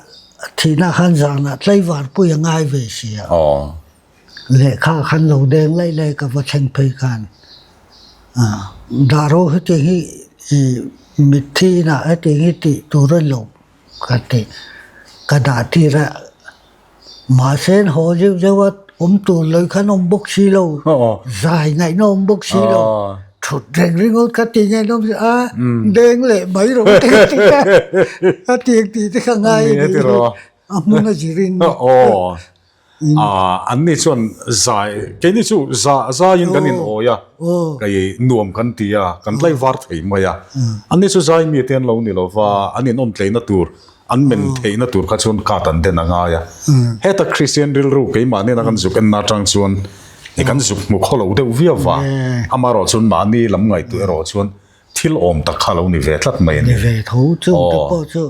thihna khan zanah tlaivar pui a ngai ve si a. Lehkha khan lo deng laih laih ka va thleng phei khan dah ro hetiang hi mitthi inah hetiang hi tih tur a ni lo ka ti, ka dah tir a. Mahse an haw zeuh zeuh a, awm tur lei khan awm bawk si lo, zai ngaihna awm bawk si lo, thut reng ringawt kha ti ngaihna awm si a, deng leh mai rawh te ka ti a, a tiang tih te kha ngai a nih hi, a hmun a zirin. An ni chuan zai, keini chu za zaiin kan in awi a, kei nuam kan ti a, kan tlaivar thei mai a. An ni chu zai mi te an lo ni lo va, an in awm tleina tur, an men theihna tur kha chuan kat an den a ngai a. Heta Kristian rilru keimah nena kan zuk enna atang chuan kan zuk hmu khaw lo deuh viau va, amaherawh chuan mahni lam ngaihtuah erawh chuan thil awm tak kha lo ni ve tlat mai a ni. Ni ve tho, chung te pawh chu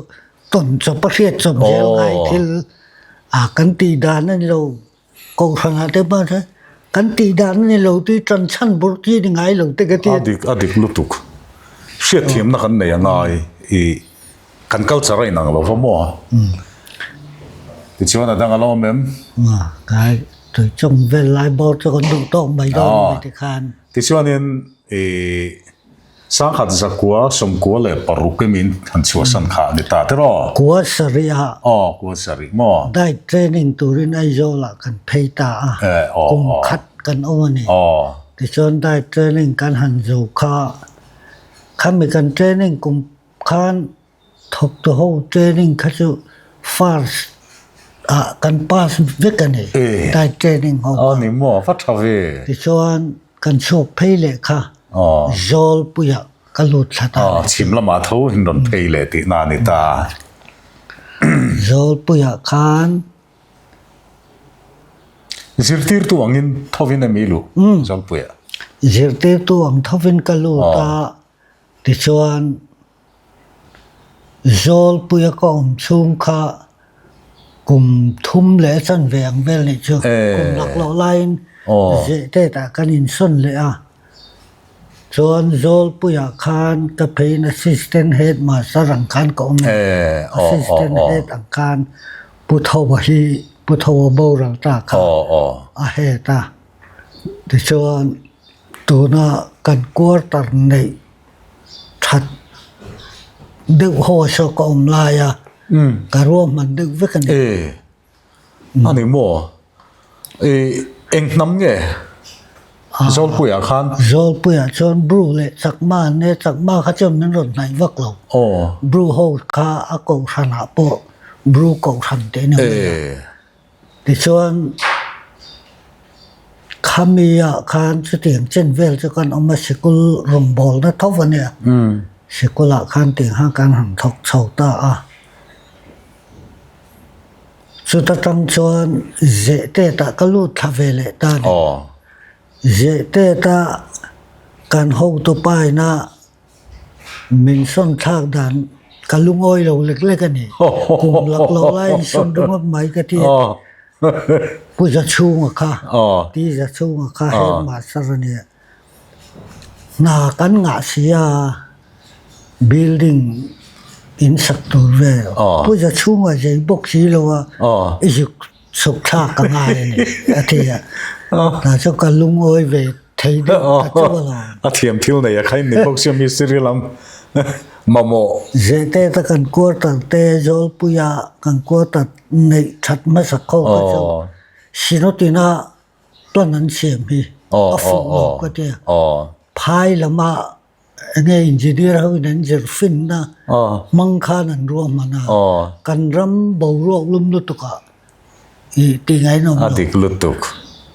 tawn chawp a hriat chawp zel ngai thil a kan tih dan a ni lo. Kohhranah te hman hian kan tih dan a ni lo tih tan chhan bawrh chi ni ngai lo te ka ti. A dik a dik lutuk. Hriatthiamna kan nei a ngai i kan culture a inang lo va maw? Tichuan a dang a lawm em? Kai tui chawng vel lai bawr chu kan duh tawk mai dawn mai tikhan. Tichuanin i Sangkhat zakua, sawmkua leh paruk em in han chhuahsan kha a ni ta tiraw? Kua sarih ah. Aw, kua sarih maw? Diet training turin Aizawl ah kan phei ta a, kum khat kan awm a ni. Tichuan diet training kan han zo kha, khami kan training kum khan Thawktu ho training kha chu first ah kan pass vek a ni, diet training ho kha. A ni maw, va tha ve. Tichuan kan chhuak phei leh kha Zawlpuiah ka lut thla ta leh. Chhim lamah tho in rawn phei leh tihna a ni ta. Zawlpuiah khan. Zirtirtu angin thovin em i luh Zawlpuiah? Zirtirtu ang thovin ka lut a, tichuan Zawlpuia ka awm chhung kha kum thum leh a chanve ang vel nih chu kum laklawh laiin Zehtet-ah kan insawn leh a. Chuan Zawlpuiah khan ka pheiin Assistant Headmaster ang khan ka awm a, Assistant Head ang khan Pu Thoa hi Pu Thoa boral ta kha a head a. Tichuan tuna kan quarter neih that deuh ho saw ka awm lai a, ka ruahman deuh vek a ni. E, a ni maw? E, eng hnam nge Zawlpuiah khan? Zawlpuiah chuan Bru leh Chakma an nia, Chakma kha chuan min rawn hnaih vak lo. Bru ho kha a kohhranah pawh Bru kohhran tih a ni mai a. Tichuan, khami-ah khan chutiang chen vel chu kan awm a, sikul rawngbawlna tho a nia. Sikulah khan tiang khan kan han thawk chho ta a. Chuta tang chuan Zehtet-ah ka lut thla ve leh ta a ni. Zehtet-a kan hotupa ina Min sawn thlak dan ka lungawi lo lek lek a ni. Kum lak lo laiin sawn ringawt mai ka ti a. Pu Zachhunga kha, Pi Zachhunga kha headmaster a nia. Hna kan ngah si a, building in sak tur vel. Pu Zachhunga zei bawk si lo a, i zuk chhuk thlak ka ngai a ni a ti a. Tah chuan ka lungawi ve Thei deuh ta chu a lo. A thiam thil nei a khain ni bawk sia mistiri lam mamawh. Zehtet a kan quarter te Zawlpuia kan quarter neih that hmasa kho kha chu Sinotina plan an siam hi a fuh lo ka tia. Phai lama Enge engineer ho in an zir finna hmang khan an ruahman a, kan ram boruak lum lutuk ah ih tih ngainawm lo. A dik lutuk.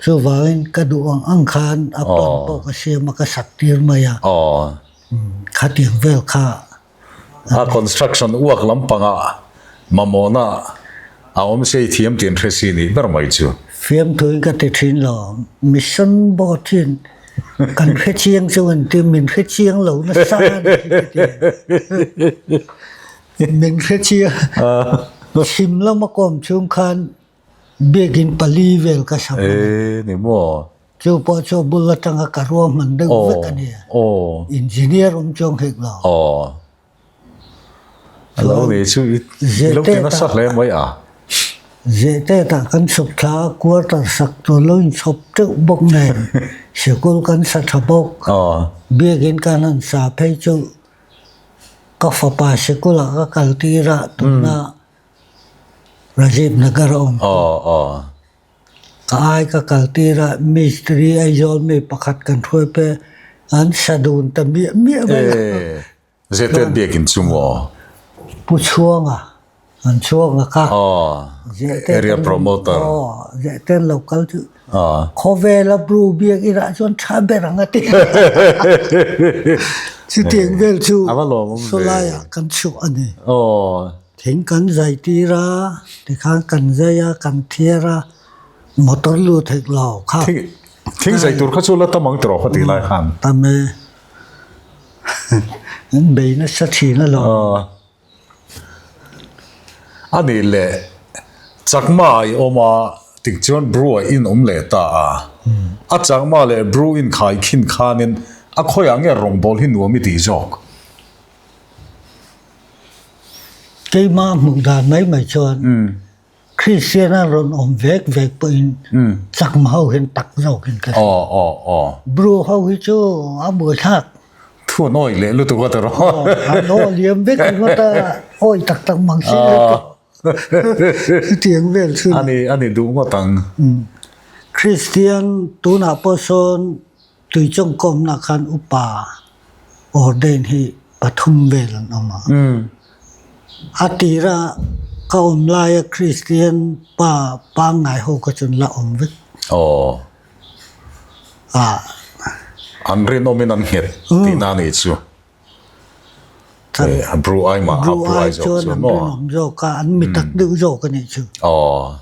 Chuvangin ka duh ang ang khan a plan pawh ka siam a, ka sak tir mai a, khatiang vel kha. A construction uak lampangah mamawhna a awm sei thiam tih an hre si nih ber mai chu. Fiamthuin ka ti thin lo, mission board hian kan hre chiang chu an ti, min hre chiang lo nasa a ni hi ka ti. Min hre chiang, chhim lama kawm chhung khan biakin pali vel ka sam a ni. E ni maw? Chu pawh chu a bul atanga ka ruahman deuh vek a ni. Engineer awm chuang hek lo. A lo ni chu i lo ti nasa hle mai a. Zehtet ah kan chhuk thla a, quarter sak tur lo inchhawp teuh bawk nen sikul kan sa tha bawk. Biakin kan han sa phei chu ka fapa sikul ah ka kal tir a, tuna Rajiv Nagar a awm chu. Ka ai ka kal tir a, mistri Aizawl mi pakhat kan hruai pe an sa dun ta miah miah mai a. Zehtet biakin chu maw? Pu Chhuanga. An chhuak a kha. Area promoter. Zehte an lo kal chu. Khawvela Bru biak inah chuan tha ber ang a ti. Chutiang vel chu sawlaiah kan chhuah a ni. Thing kan zai tir a, tikhan kan zai a, kan thiar a, motor lut hek lo kha. Thing zai tur kha chu la tam ang tiraw kha tih lai khan. Tam e. An bei nasa thin alawm. A nih leh Chakma i awm a tik chuan Bru ah in awm leh ta a. A Chakma leh Bru inkhai khin khanin a khawiah nge rawngbâwl hi nuam i tih zawk? Keimah hmuh dan mai mai chuan Kristian a rawn awm vek vek pawhin Chakma ho hian tak zawkin ka hria. Bru ho hi chu a buaithlak. Thu an awih leh lutuk a tiraw. An aw liam vek ringawt a, awih tak tak mang si lo pawh. Chutiang vel chu. A ni, a ni duh ngawt ang. Kristian tunah pawh sawn Tuichawngkawmna khan upa ordain hi pathum vel an awm a. A tira ka awm laia Kristian pa pangngai ho kha chuan la awm vek. Aw. Ah. An rinawmin an nghet tihna a nih chu. Bru ai mah a Bru ai chuan an rinawm zawk a, an mi tak deuh zawk a nih chu. Aw.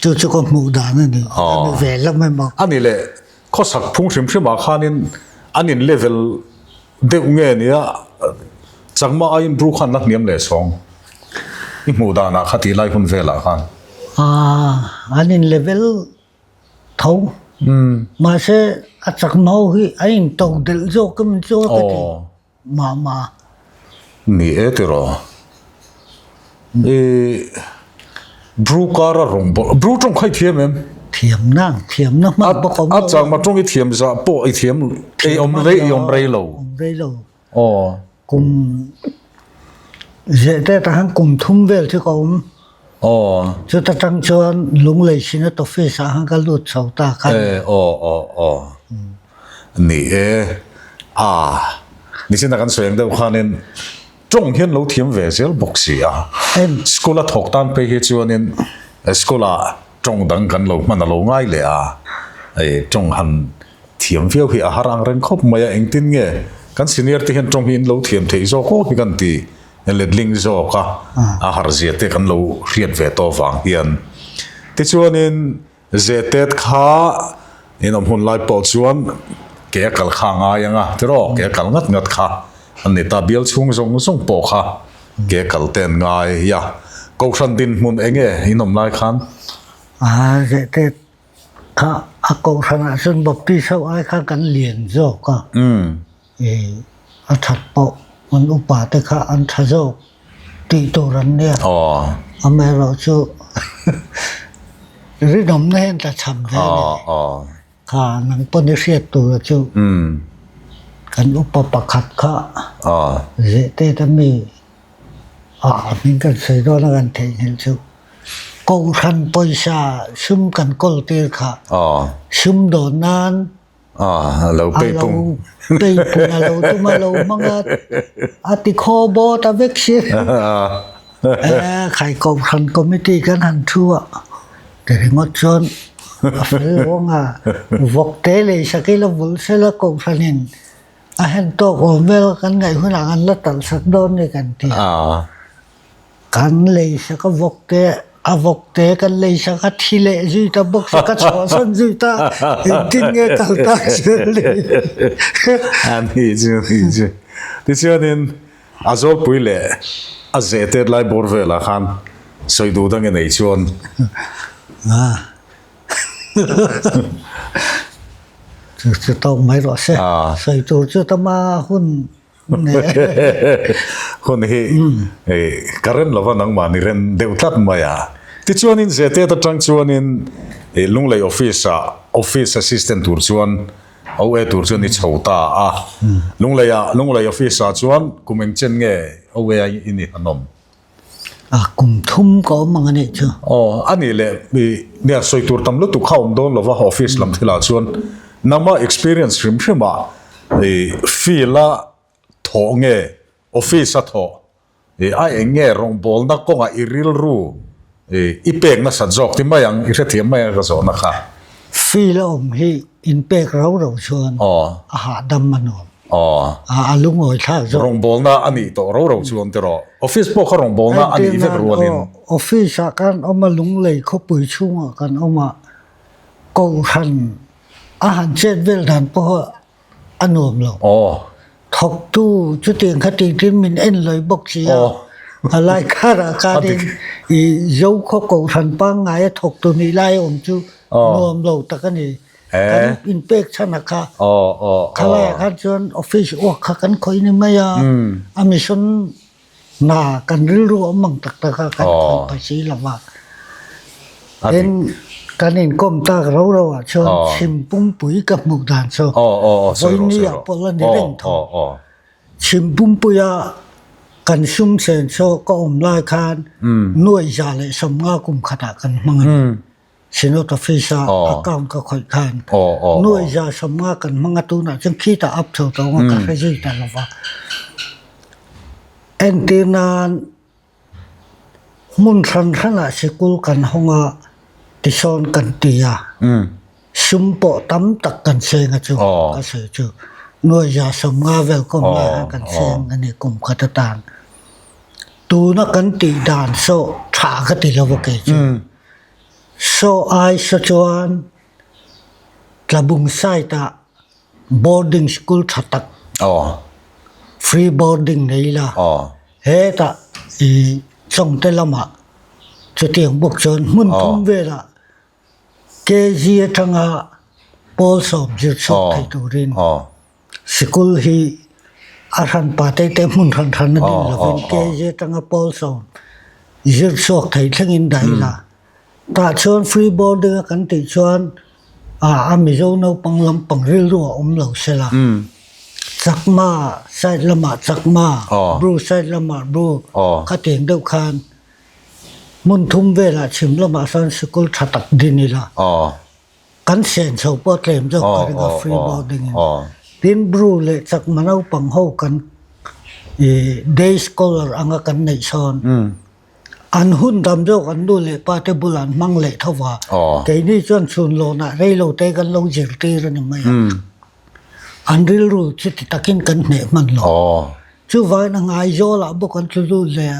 Chu chu ka hmuh dan a ni. A ni ve lam emaw. A ni leh, khawsak phung hrim hrimah khanin an in level deuh nge nia Chakma aiin Bru khan la hniam leh sawng i hmuh danah kha tih lai hun velah khan. Aaa, an in level tho. Mahse, a Chakma ho hi a in to delh zawk em chu ka ti. Mah mah. Ni e tiraw. I Bru kara rawng bawlh. Bru tawng kha i thiam em? Thiam na, thiam na hman bawk awm lo. A chang ma tawng i thiam zah pawh i thiam ei awm rei i awm rei lo. Awm rei lo. Aw. Kum zeh te tahan kum thum vel chu ka awm. Aw. Chuta tang chuan Lunglei Synod Office ah khan ka lut chho ta khan. E aw aw aw. Ni e. A nichina kan sawi ang deuh khanin tawng hian lo thiam ve zel bawk si a. School a thawk tan phei hi chuanin school ah tawng dang kan lo hman a lo ngai leh a. Hei tawng han thiam viau hi a har ang reng khawp mai a. Engtin nge kan senior te hian tawng hi in lo thiam theih zawk aw hi kan ti letling zawk a, a har zia te kan lo hriat ve tawh vang hian. Tichuanin Zetet kha in awm hun lai pawh chuan ke a kal kha a ngai ang a, tiraw? Ke a kal ngat ngat kha an ni ta, bial chhung zawng zawng pawh kha ke a kal te an ngai a. Kohhran dinhmun eng nge in awm lai khan? A, Zetet kha a kohhranah chuan Baptist ho ai khan kan lian zawk a. A that pawh an upa te kha an tha zawk tih tur an nia. Amaherawh chu rinawmna hian tla cham ve a ni. Kha nang pawn i hriat tur chu kan upa pakhat kha zehtet a mi a hming kan sawi dawn a kan theihnghilh chu Kohhran pawisa sum kan kawl tir kha sum dawn nan A lo peipung. A lo peipung, a lo tum, a lo hmang a, a ti khaw baw ta vek si. Khai Kohhran Committee kan han thu a, ti ringawt chuan a fel lo ang a, vawk te lei sak ila vul sela Kohhranin a hen tawk awm vel kan ngaih hunah kan la talh sak dawn ni kan ti a. Kan lei sak a vawk te, a vawk te kan lei sak a thi leh zui ta bawk si, ka chhuahsan zui ta, engtin nge kal tak zel ni. A ni chu, a ni chu. Tichuanin a zawlpui leh a zeh tet lai bawr velah khan sawi duh dang i nei chuan. Chu chu tawk mai rawh se. Sawi tur chu tama hun Hun hi ka rem lova nangmah ni rem deuh tlat mai a. Tichuanin Zetet atang chuanin Lunglei office ah office assistant tur chuan OA tur chuan i chho ta a. Lunglei ah Lunglei office ah chuan kum engchen nge OA a i ni han awm? A kum thum ka awm ang a nih chu. Aw, a nih leh nia sawi tur tam lutuk kha awm dawn lova office lam thilah chuan nangmah experience hrim hrim ah i field a thawh nge office a thawh A eng nge rawngbawlna kawngah i rilru i pek nasat zawk ti mai ang, i hrethiam mai ang ka zawhna kha. Field a awm hi inpek rau rau chuan a hahdam a nuam. A lungawi thlak zawk. Rawngbawlna a nih tawh rau rau chuan tiraw. Office pawh kha rawngbawlna a nih vek rualin. Office ah kan awm a, Lunglei khawpui chhungah kan awm a, Kohhran a han chet vel dan pawh a nuam lo. Thawktu chutiang kha tihtin min en lawi bawk si a, a lai kharah khanin i Zokhaw Kohhran pangngaia thawktu nih lai a awm chu nuam lo tak a ni. Kan inpek chhan a kha. Khalaiah khan chuan office uak kha kan khawih ni mai a, a mission Hna kan rilru a awm ang tak tak a, kan khawih pa si lo va. Tin, kan inkawm tak ro ro ah chuan chhim pumpui ka hmuh dan chu vawiini ah pawh la ni reng tho. Chhim pumpuia kan sum sen chu ka awm lai khan nuaih za leh sawmnga kum khatah kan hmang a ni. Synod Office a account ka khawih khan nuai za sawmnga kan hmang a tunah chuan khitah up chho tawh ang a ka hre zui ta lo va. Entir nan hmun hran hranah sikul kan hawng a tisawn kan ti a sum pawh tam tak kan seng a chu ka sawi chu nuai za sawmnga vel kawm lai khan kan seng a ni kum khat atan. Tuna kan tih dan saw tha ka ti lo va kei chu. Saw ai saw chuan Tlabung side ah boarding school tha tak free boarding nei ila hetah ih Chawngte lamah chutiang bawk chuan hmun thum velah KG atanga pawl sawm zir chhuak thei turin Sikul hi a hranpa te te hmun hran hran a din lovin KG atanga pawl sawm zir chhuak thei thlengin dah ila. Tah chuan free boarding a kan tih chuan a Mizo naupang lampang rilru a awm lo sela. Chakma side lamah Chakma, Bru side lamah Bru khatiang deuh khan hmun thum velah chhim lamah sawn sikul tha tak din ila. Kan sen chho pawh tlem zawk ka ring a free boarding in. Tin Bru leh Chakma naupang ho kan i day scholar anga kan neih sawn an hun dam zawk an nu leh pa te bulah an hmang leh tho va. Keini chuan chhun lawnah rei lo te kan lo zirtir a ni mai a. An rilru chuti takin kan hneh hman lo. Chuvangin a ngaizawlah bawk an tlu lut leh a.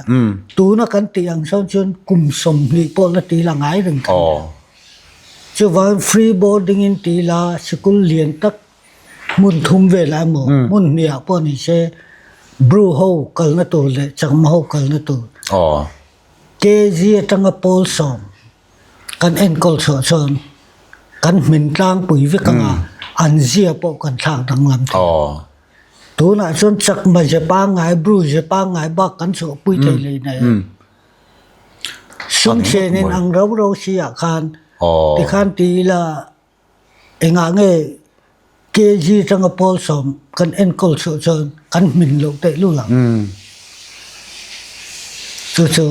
Tuna kan tih ang sawn chuan kum 20 pawh la ti la ngai reng kan ni. Chuvangin free boarding in ti la sikul lian tak hmun thum velah emaw hmun hniah pawh ni se Bru ho kalna tur leh Chakma ho kalna tur KG atanga pawl sawm kan enkawl chhuah chuan kan hmin tlangpui vek anga an zia pawh kan thlak danglam thei. Tunah chuan Chakma ze pangngai Bru ze pangngai bak kan chhuahpui thei lei nei a. Sumsen in ang ro ro si ah khan tikhan ti ila engah nge KG tanga pawl sawm kan enkawl chhuah chuan kan hmin loh teh lul ang. Chu chu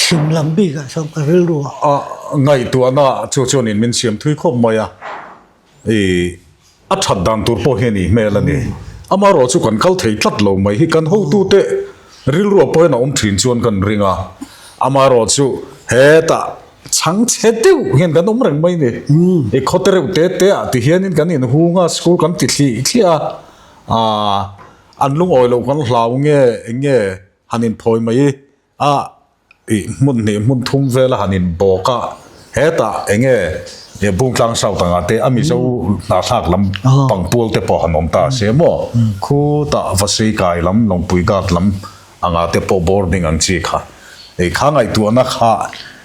chhim lam bik ah chuan ka rilru ah. Ngaihtuahna chu chuanin min siam thui khawp mai a. I a that dan tur pawh hi a nih hmel a ni. Amaherawh chu kan kal thei tlat lo mai hi kan hotute rilruah pawhin a awm thin chuan kan ring a. Amaherawh chu hetah chhang chhe deuh hian kan awm reng mai ni. I khawte reuh te te ah ti hianin kan inhung a, school kan ti thlih thliah a, an lungawi loh kan hlau nge eng nge han inphawi mai a. Ih hmun hnih hmun thum vel a han in bawk a, hetah eng nge Bungtlang South anga te a Mizo hnahthlak lam pangpual te pawh han awm ta se maw? Khutah Vasei kai lam Lawngpui Ghat lam anga te pawh boarding ang chi kha ih kha ngaihtuahna kha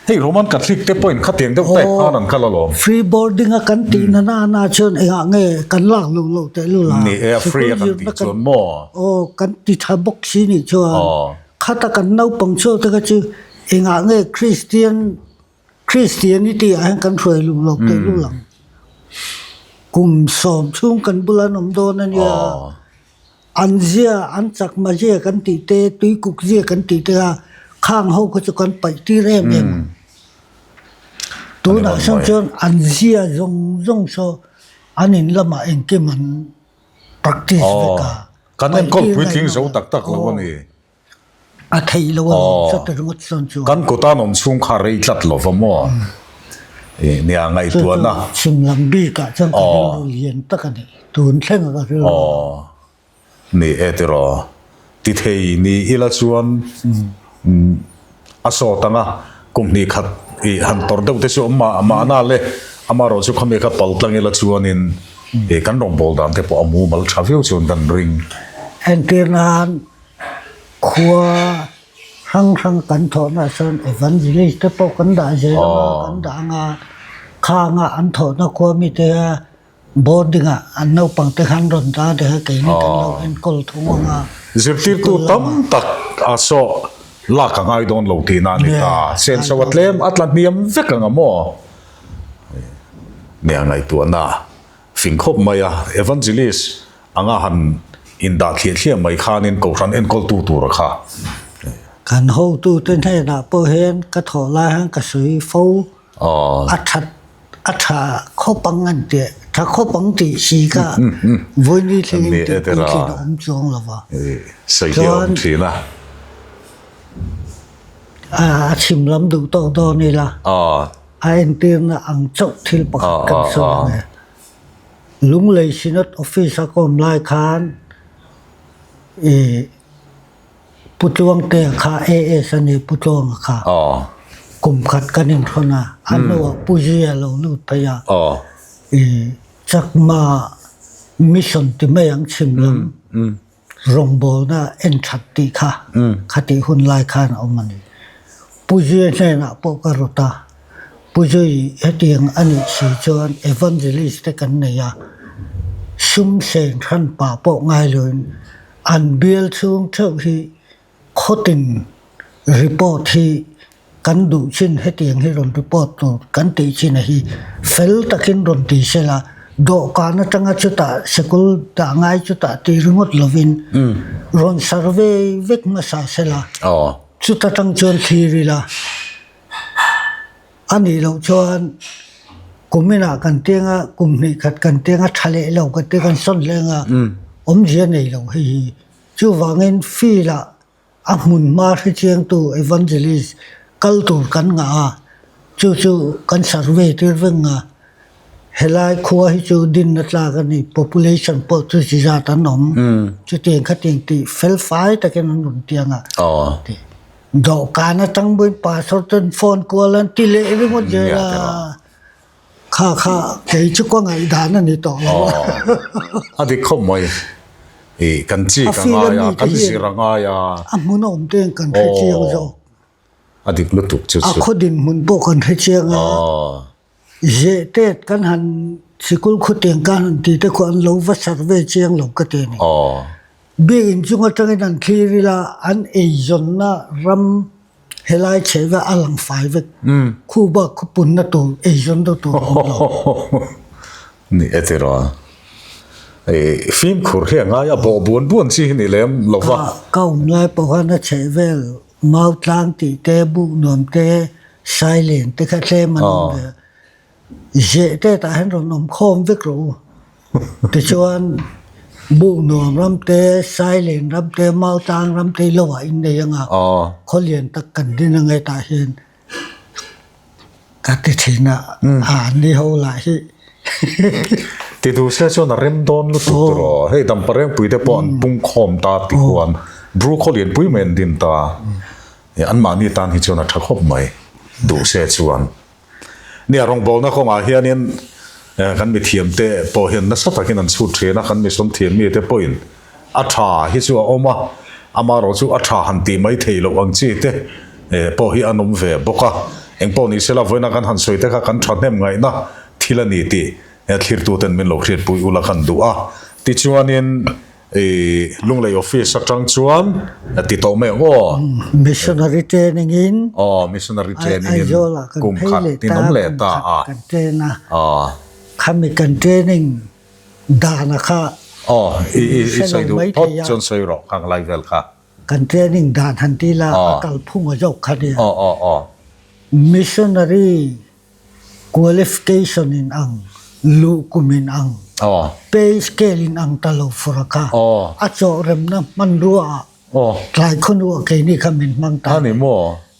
hei Roman Catholic te pawhin khatiang deuh type khan an kal alawm. Free boarding a kan tih na na chuan engah nge kan lak luh loh teh lul a? Ni e a free a kan tih chuan maw? Aw kan ti tha bawk si nih chuan. Khata kan naupang chhuak te kha chu engah nge Kristian Christianity ah hian kan hruai luh loh teh lul ang. Kum sawm chhung kan bula an awm dawn a nia. An zia, an chakma zia kan tih te, tuikuk zia kan tih te kha khang ho kha chu kan paih tir em em ang. Tunah sawn chuan an zia zawng zawng saw an in lamah engkim an practice vek a. Kan enkawl puitling zo tak tak lo a ni. A theih lo alawm chuti ringawt chuan chu. Kan kutan awm chhung kha rei tlat lo va maw? Nia ngaihtuahna. Chhim lam bikah chuan ka rilru lian tak a ni. Tun thleng a ka rilru. Ni e tiraw. Ti thei ni ila chuan a sawt anga kum hnih khat i han tawrh deuh te chu awm mah mahna le amaherawh chu khami kha pal tlang ila chuanin i kan rawngbâwl dan te pawh a mumal tha viau chuan kan ring. Entir nan khua hrang hrang kan thawhna ah chuan evangelist te pawh kan dah zel anga kan dah anga khanga an thawhna khua mite Boarding ah an naupang te khan rawn ta te kha keini kan lo enkawl thung ang a. Zirtirtu tam tak a saw lak a ngai dawn lo tihna a ni ta. Senso a tlem a tla hniam vek ang a maw? Nia ngaihtuahna fing khawp mai a, Evangelist anga han indah thliah thliah mai khanin Kohhran enkawltu tura kha. Kan hotute hnenah pawh hian ka thawh lai hian ka sawi fo. A that a tha khawp ang an ti, tha khawp ang tih si kha vawiin thlengin tih puitlin a awm chuang lo va. Chuan a chhim lam duh tawk dawn ila a entirna ang chauh thil pakhat kan sawi ang e. Lunglei Synod Office a ka awm lai khan ih Pu Tluangtea kha AS a ni Pu Tluanga kha kum khat kan inhrawn a, a hnuah Pu Zia lo lut phei a, i Chakma Mission ti mai ang chhim lam rawngbawlna en that tih kha khatih hun lai khan a awm a ni. Pu Zia hnenah pawh ka rawt a, Pu Zui hetiang a nih si chuan Evangelist te kan nei a, sum sen hran pah pawh ngai loin An bial chhung theuh hi khawtin report hi kan duh chin hetiang hi rawn report tur kan tih chin a hi fel takin rawn ti sela dawhkan atanga chutah sikul dah ngai chutah tih ringawt lovin rawn survey vek hmasa sela chuta tang chuan thlir ila. A nih loh chuan kum inah kan teng a, kum hnih khat kan teng a, tha leh lo kan teng a, kan sawn hleng a, awmzia nei lo hei hi. Chuvangin field ah a hmun hma hrechiangtu evangelist kal tur kan ngah a, chu chu kan survey tir veng a, helai khua hi chu dinna tlak a ni, population pawh chu chi zat an awm, chutiang khatiang tih fel fai takin an rawn tiang a. Dawhkan atang buin pastor ten phone kual an ti leh ringawt zel a, kha kha kei chu ka ngaihdan a ni tawh lo a. A dik khawp mai, i kan chik a ngai a, kan zir a ngai a. A hmun a awm te kan hre chiang zawk. A dik lutuk chu chu. A khaw dinhmun pawh kan hre chiang a. Zeh tet kan han sikul khawtiang kan han ti te khuan an lo va survey chiang lo ka ti a ni. Biakinn chung atangin an thlir ila an eizawnna ram helai chheh vek a lang fai vek. Khu bak khu punna tur eizawnna tur a awm lo. Ni e tiraw. Fimkhur hi a ngai a, bawh buan buan chi hi ni lem lo va. Ka awm lai pawh khan a chheh vel Mau tlang tih te, buk nuam te, sailen te kha tlem an awm ve a. Zeh te tah hian rawn awm khawm vek rawh u. Tichuan buk nuam ram te, sailen ram te, mau tlang ram te hi lo ah in nei ang a, khaw lian tak kan din ang e tah hian Ka ti thin a, a ni ho lah hi. Ti duh se chuan a rem dawn lutuk tur aw. Hei Damparengpui te pawh an pung khawm ta ti khuan Bru khaw lianpui mai an din ta. Anmahni tan hi chuan a tha khawp mai duh se chuan. Nia rawngbawlna kawngah hianin kan mithiam te pawh hian nasa takin an chhut thin a, kan misawm thiam mi te pawhin A tha hi chu a awm a, amaherawh chu a tha han tih mai theih loh ang chi te pawh hi an awm ve bawk a. Engpawh ni sela vawiina kan han sawi te kha kan thahnem ngaihna thil a ni tih thlirtuten min lo hriatpui ula kan duh a. Tichuanin Lunglei Office atang chuan ti tawh mai ang aw. Missionary training in Aw, missionary training in Aizawlah kan kum phei khat leh in ta, awm leh kum ta khat a. kan train a. Aw. Khami kan training Dana kha Aw, i i i sawi duh phawt chuan sawi rawh khang lai vel kha. Kan training dan han ti la a kalphung a zawk kha nia. Aw aw aw. Missionary qualification in ang, luh kum in ang, pay scale in ang ta lo fur a kha. Aw. A chawhremna hmanrua ah. Tlai khawnuah keini kha min hmang ta a ni.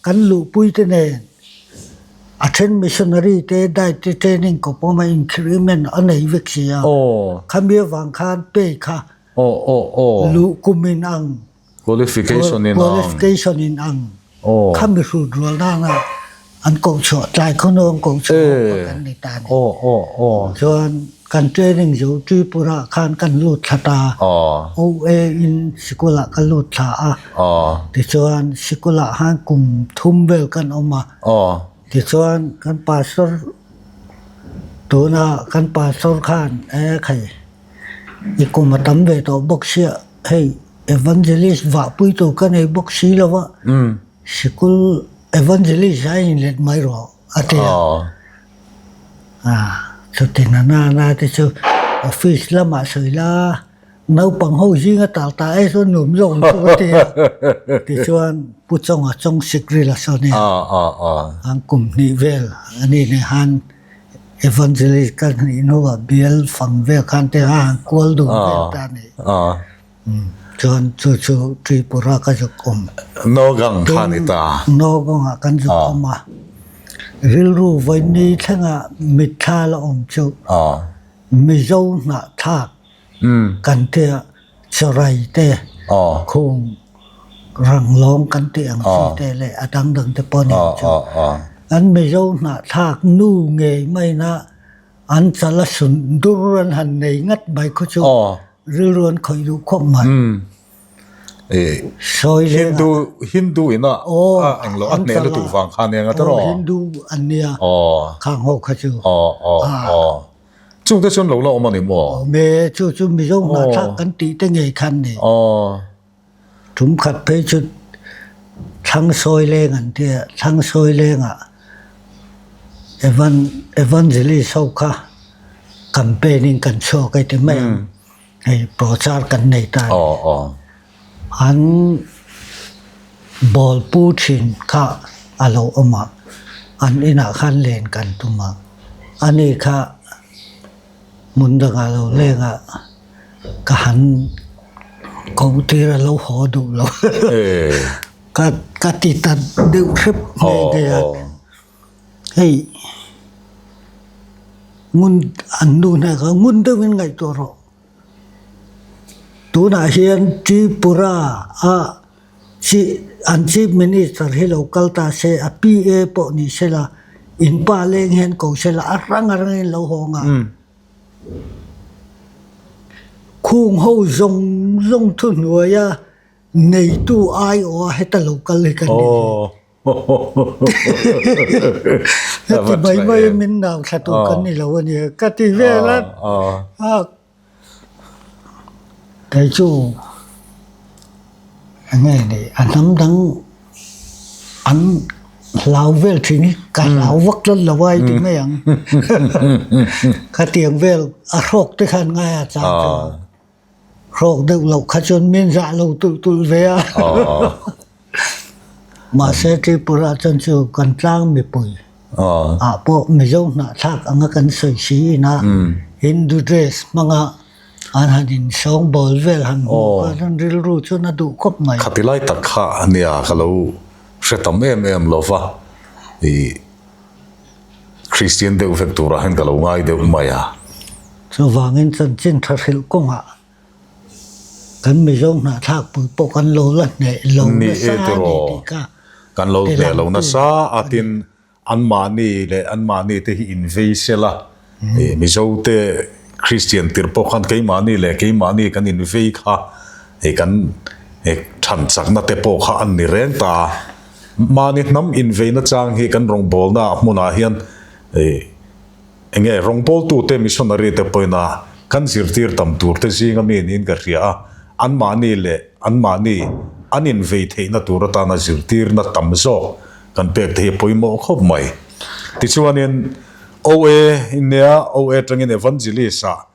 Kan luhpui te nen a then missionary te diet te training kawp awm a increment a nei vek si a. Khami avang khan pay kha luh kum in ang Qualification in ang. Qualification in ang. Khami hrut rual nana an koh chhuah tlai khawnu an koh chhuah ho kha kan ni ta a ni. Chuan kan training zo Tripura khan kan lut thla ta. OA in sikul ah ka lut thla a. Tichuan sikul ah khan kum thum vel kan awm a. Tichuan kan pastor tuna kan pastor khan e khai i kum a tam ve tawh bawk sia hei evangelist vahpui tur ka nei bawk si lo va. Sikul Evangelist a inlet mai rawh a ti a. Chuti na na na te chu office lamah sawi la, naupang ho zinga tal ta ai chuan nuam zawk ang chu ka ti a. Tichuan Pu Chawnga Chawng Sikril a sawn nia, an kum hnih vel a ni nen khan Evangelist ka hnih hnuah bial fang vel khan te khan han kual dun vel ta a ni. Chuan chu chu Tripura ka zuk awm. Nogang kha ni ta. Nogangah kan zuk awm a. Rilru vawiini thlengah mitthla la awm chu Mizo hnahthlak kan tia Chawrai te, Khung Ranglawng kan tih ang chi te leh a dang dang te pawh nen chu an Mizo hnahthlak nu ngei maina An chal a sun dur an han nei ngat mai khaw chu rilru an khawih duh khawp mai. Sawi leng Hindu Hindu ina a englo a hneh lutuk vang kha nia nga tawh. Hindu an nia khang ho kha chu. Chung te chuan lo la awm a ni maw? Awm e, chu chu Mizo hnahthlak kan tih te ngei khan ni. Tum khat phei chu Thlangsawi leng an ti a, Thlangsawi lengah Evan Evangelist ho kha campaign in kan chhuak hei ti mai ang, hei prochar kan nei ta a ni. An bawlpu thin kha a lo awm a, an inah khan len kan tum a, ani kha hmun dangah lo leng a. Ka han koh tir a lo haw duh lo. Ka ka ti ta deuh hrep nghe nghe a. Hei ngun an nu hna kha ngun deuhin ngaihtuah rawh. Tunah hian Tripura a chi an Chief Minister hi lo kal ta se a PA pawh ni sela in pa leng hian ko sela a rang a rangin lo haw ang a. Khung ho zawng zawng thuhnuaia neitu aiawha heta lo kal hi ka ni. Heti mai mai min nau thla tur kan ni lo a nia ka ti vel a. Kei chu enge ni a hnam dang an hlau vel thin hi ka hlau vak tlat lo a i ti mai ang. Khatiang vel a hrawk te khan ngai a chang chu hrawk deuh loh kha chuan min zah lo tulh tulh ve a. Mahse Tripura chuan chu kan tlang mipui ah pawh Mizo hnahthlak anga kan sawi si ina Hindu dress hmanga an han insawngbawl vel han hmuh kha chuan rilru chuan a duh khawp mai. Khati lai tak kha ania ka lo hre tam em em lo va, ih Kristian deuh vek turah hian ka lo ngai deuh mai a. Chuvangin chanchin tha hrilh kawngah Kan Mizo hnahthlak pui pawh kan lo la hneh lo nasa a ni tih kha Kan lo hneh lo nasa a tin anmahni leh anmahni te hi invei sela Mizo te Christian tirh pawh khan keimahni leh keimahni kan invei kha kan than chakna te pawh kha an ni reng ta a. Mahni hnam inveina chang hi kan rawngbawlna hmunah hian Enge rawngbawltute missionary te pawina kan zirtir tam tur te zinga mi niin ka hria a, anmahni leh anmahni an invei theihna tur atana zirtirna tam zawk kan pek te hi a pawimawh khawp mai. Tichuanin OA nia OA atangin Evangelist ah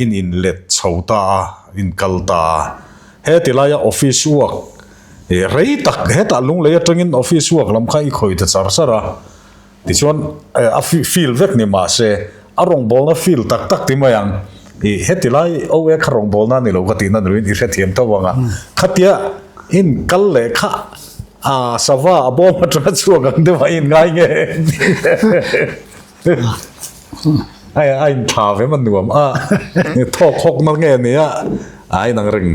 in inlet chho ta a, in kal ta a. He ti laia office work rei tak hetah Lunglei atangin office work lam kha i khawi ta char char a, tichuan a field vek ni mah se a rawngbawlna field tak tak ti mai ang. I heti lai OA kha rawngbawlna a ni lo ka tihna ni loin i hrethiam tho ang a, khatia. In kal leh kha a sava a bawm atanga chhuak ang deuh a in ngai nge ai a in thla ve man nuam a thawk hawk na nge nia a inang reng.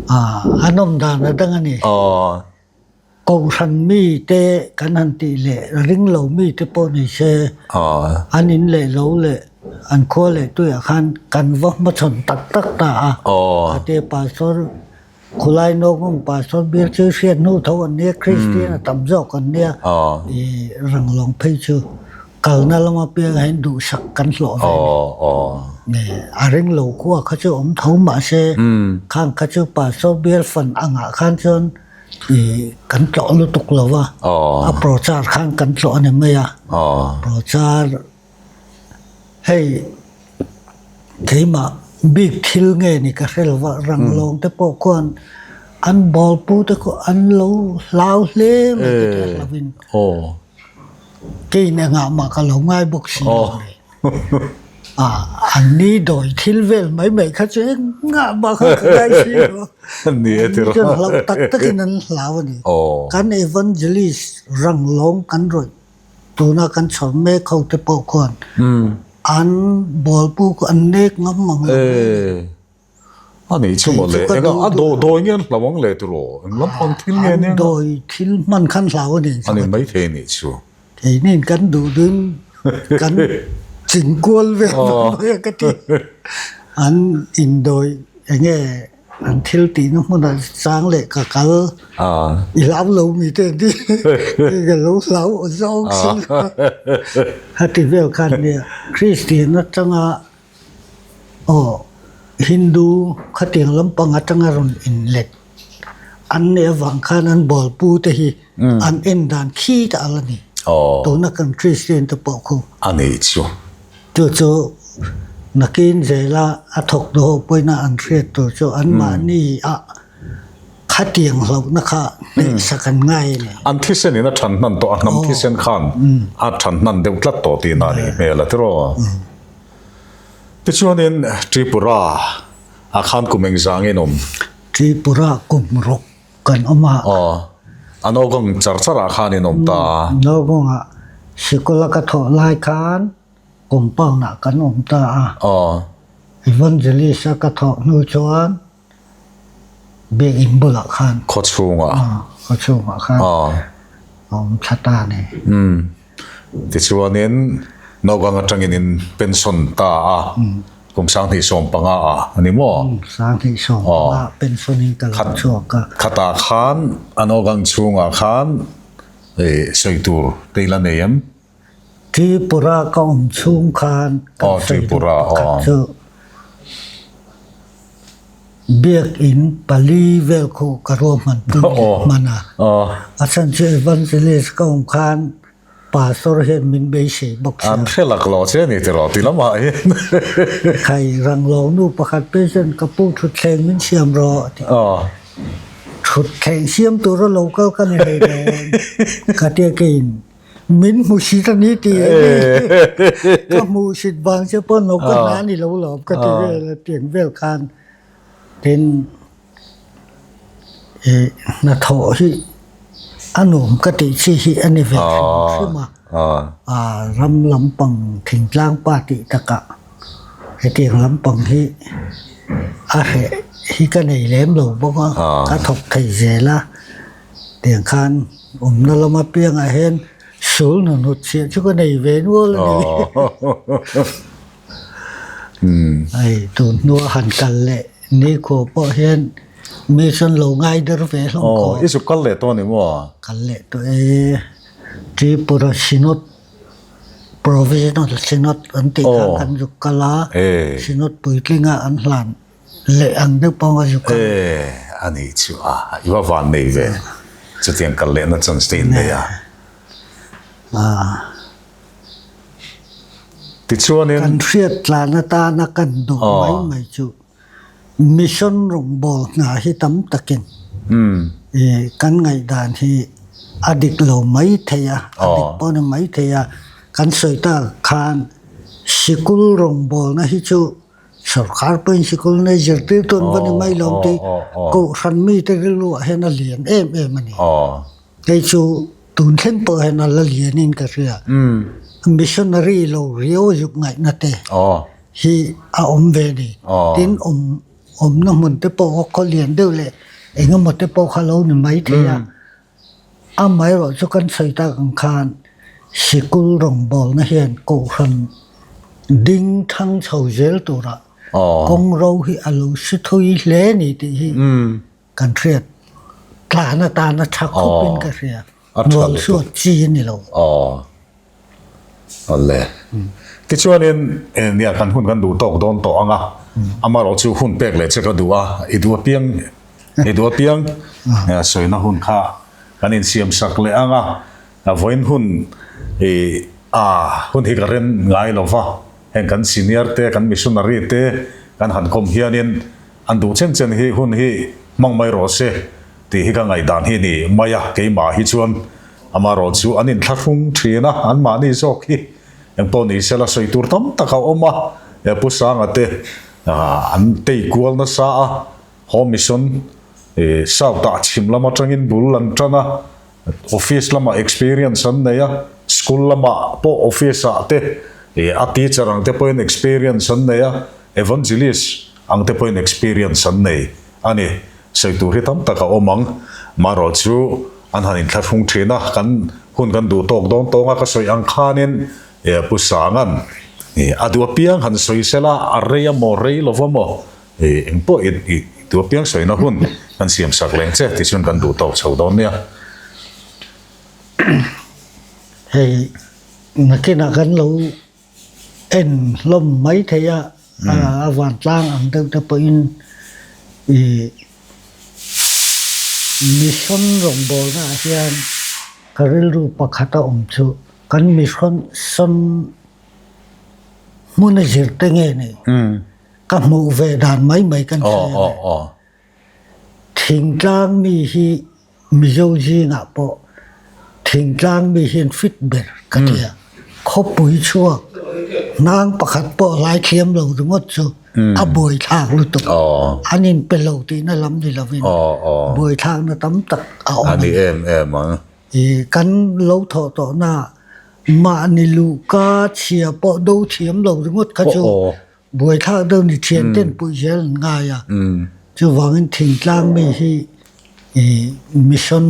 A a nawm dan a dang a ni. Aw. Kohhran mite kan han tih leh ring lo mite pawh ni se an in leh lo leh an khua leh tuiah khan kan va hmachhawn tak tak ta a. Khatia Pastor khulai Nawkawng Pastor bial chu hriat hnu tho an nia, Kristian a tam zawk an nia, ih Ranglawng phei chu kalna lama piangah hian duhsak kan hlawh ve a ni. A ring lo khua kha chu awm tho mahse khang kha chu Pastor bial fan angah khan chuan I kan tlawh lutuk lo va, a prochar khan kan tlawh a ni mai a. Prochar hei keimah bik thil nge ni ka hre lo va, Ranglawng te pawh khuan an bawlpu te khaw an lo hlau hle mai ka ti a hlauhin. Keiin engah mah ka lo ngai bawk si lo ni. A, an ni dawi thil vel mai mai kha chu engah mah kha ka ngai si lo. An ni e tiraw. An hlauh tak takin an hlau a ni. Kan evangelist ranglawng kan rawih tuna kan chhawr mek ho te pawh khuan an bawlpu khu an nek ngam ang lo mai a ni. A nih chu mawle, eng a dawi nge an hlau ang le tiraw? Eng lampang thil nge nia? An dawi thil hman khan hlau a ni. A ni maithei a nih chu. Keinin kan duh dun kan chingkual vel mai a ka ti. An indawi eng nge an thil tihna hmunah chang leh ka kal i hlau lo mi te an ti. Ka lo hlau aw zawng si lo. Heti vel khan nia Kristian atanga Aw, Hindu khatiang lampang atanga rawn inlet an nih avang khan an bawlpu te hi an en dan khi ta ala ni. Tuna kan Kristian te pawh khu. A nih chu. Chu chu nakin zela a thawk duh ho pawhin an hriat tur chu anmahni ah khatiang hlauhna kha hnehsak an ngai a ni. An thisen in a than hnan tawh a, hnam thisen khan a than hnan deuh tlat tawh tihna a nih hmel a tiraw. Tichuanin Tripura ah khan kum engzangin awm? Tripura kum ruk kan awm a. Aw, a Nowgong char char ah khan in awm ta a. Nowgong ah sikul a ka thawh lai khan compound ah kan awm ta a. Aw. Evangelist a ka thawh hnu chuan Biakinn bulah khan. Khaw chhungah. Khaw chhungah khan a awm thla ta a ni. Umm. Tichuanin Nauganga atangin in pension ta a, kum 2015 ah a ni maw? Umm, 2015 pension in ka lo chhuak a. Khatah khan a Naugang chhungah khan sawi tur te i la nei em? Tripura ka awm chhung khan kan sawi duh pakhat chu Biakinn pali vel khu ka ruahman pui leh hman a. A chhan chu Evangelist ka awm khan Pastor hian min beisei bawk sia. An hre lak lo che a ni tiraw ti lamah hian. Khai Ranglawng nu pakhat phei chuan ka pu thutthleng min siam rawh a ti. Thutthleng siam tura lo kal ka ni hlei nen ka tia keiin Min hmuhsit a ni ti a ni. Ka hmuhsit vang che pawn lo ka hna ni lo lawm ka ti vel a tiang vel khan tin ih hnathawh hi a nuam ka tih chi hi a ni ve hrim hrim a. Ram lampang thingtlang pa tih takah hetiang lampang hi a hreh hi ka nei lem lo bawk a, ka thawk thei zel a. Tiang khan awmna lama piangah hian sul hnuhnut chhiah chu ka nei ve nual a ni. Hei tun hnua han kal leh nikhua pawh hian mi chuan lo ngai der ve hlawm khawp. I zuk kal leh tawh a ni maw? Kal leh tawh e. Tripura Synod, Provisional Synod an tih khan kan zuk kal a, Synod puitlinga an hlan. Leh ang deuh pawh a zuk a. E, a nih chu a, i va van nei ve. Chutiang kal lehna chance te in nei a. Tichuanin. Kan hriat tlan atana kan duh mai mai chu mission rawngbawl hna hi tam takin kan ngaihdan hi a dik lo mai thei a, a dik pawh a ni mai thei a. Kan sawi tak khan sikul rawngbawlna hi chu. Sorkar pawhin sikul nei zirtirtu an va ni mai lo tih Kohhran mite rilruah hian a lian em em a ni. Hei chu tun thleng pawh hian a la lianin ka hria. Missionary lo riau zuk ngaihna te hi a awm ve a ni. Tin, awm awmna hmun te pawh khaw khaw lian deuh leh eng emaw te pawh kha lo ni mai thei a. Amaherawh chu kan sawi tak ang khan sikul rawngbawlna hian kohhran ding thang chho zel turah kawng ro hi a lo si thui hle a ni tih hi kan hriat tlan atana tha khawpin ka hria. Hnual suat chi a ni lo. Awle. Tichuanin nia kan hun kan duh tawk dawn tawh ang a, amaherawh chu hun pek leh che ka duh a, i duh apiang i duh apiang sawina hun kha kan insiam sak leh ang a, vawiin hun i a hun hi ka rem ngai lo va, heng kan senior te kan missionary te kan han kawm hianin an duh chen chen hi hun hi hmang mai rawh se tih hi ka ngaihdan hi ni mai a, keimah hi chuan Amaherawh chu an inthlahrung thin a, anmahni zawk hi engpawh ni sela sawi tur tam tak a awm a, Pu Sanga te an tei kual nasa a, Home Mission South ah chhim lam atangin bul an tan a, office lamah experience an nei a, school lamah pawh office ah te a teacher ang te pawhin experience an nei a, evangelist ang te pawhin experience an nei a ni. Sawi tur hi tam tak a awm ang. Marawh chu an han inthlahrung thin a, kan hun kan duh tawk dawn tawng a, ka sawi ang khanin Pu Sanga'n a duh apiang han sawi sela, a rei a maw, rei lova maw, eng pawh i duh apiang sawina hun kan siam sak leng che tichuan kan duh tawk chho dawn nia. Hei nakinah kan lo En hlawm mai thei a, a vantlang ang deuh te pawhin ih mission rawngbawlna ah hian ka rilru pakhat a awm chu kan mission sawn hmun a zir te nge ni ka hmuh ve dan mai mai kan hria a ni. Thingtlang mi hi Mizo zingah pawh thingtlang mi hian fit ber ka ti a, khawpui chhuak hnang pakhat pawh lai thiam lo ringawt chu a buaithlak lutuk. An inpe lo tihna lam ni lovin buaithlakna tam tak a awm a ni. Kan lo thawh tawhna mahni luhka chhia pawh do thiam lo ringawt kha chu Buaithlak deuh ni thian ten puih zel an ngai a, chuvangin thingtlang mi hi mission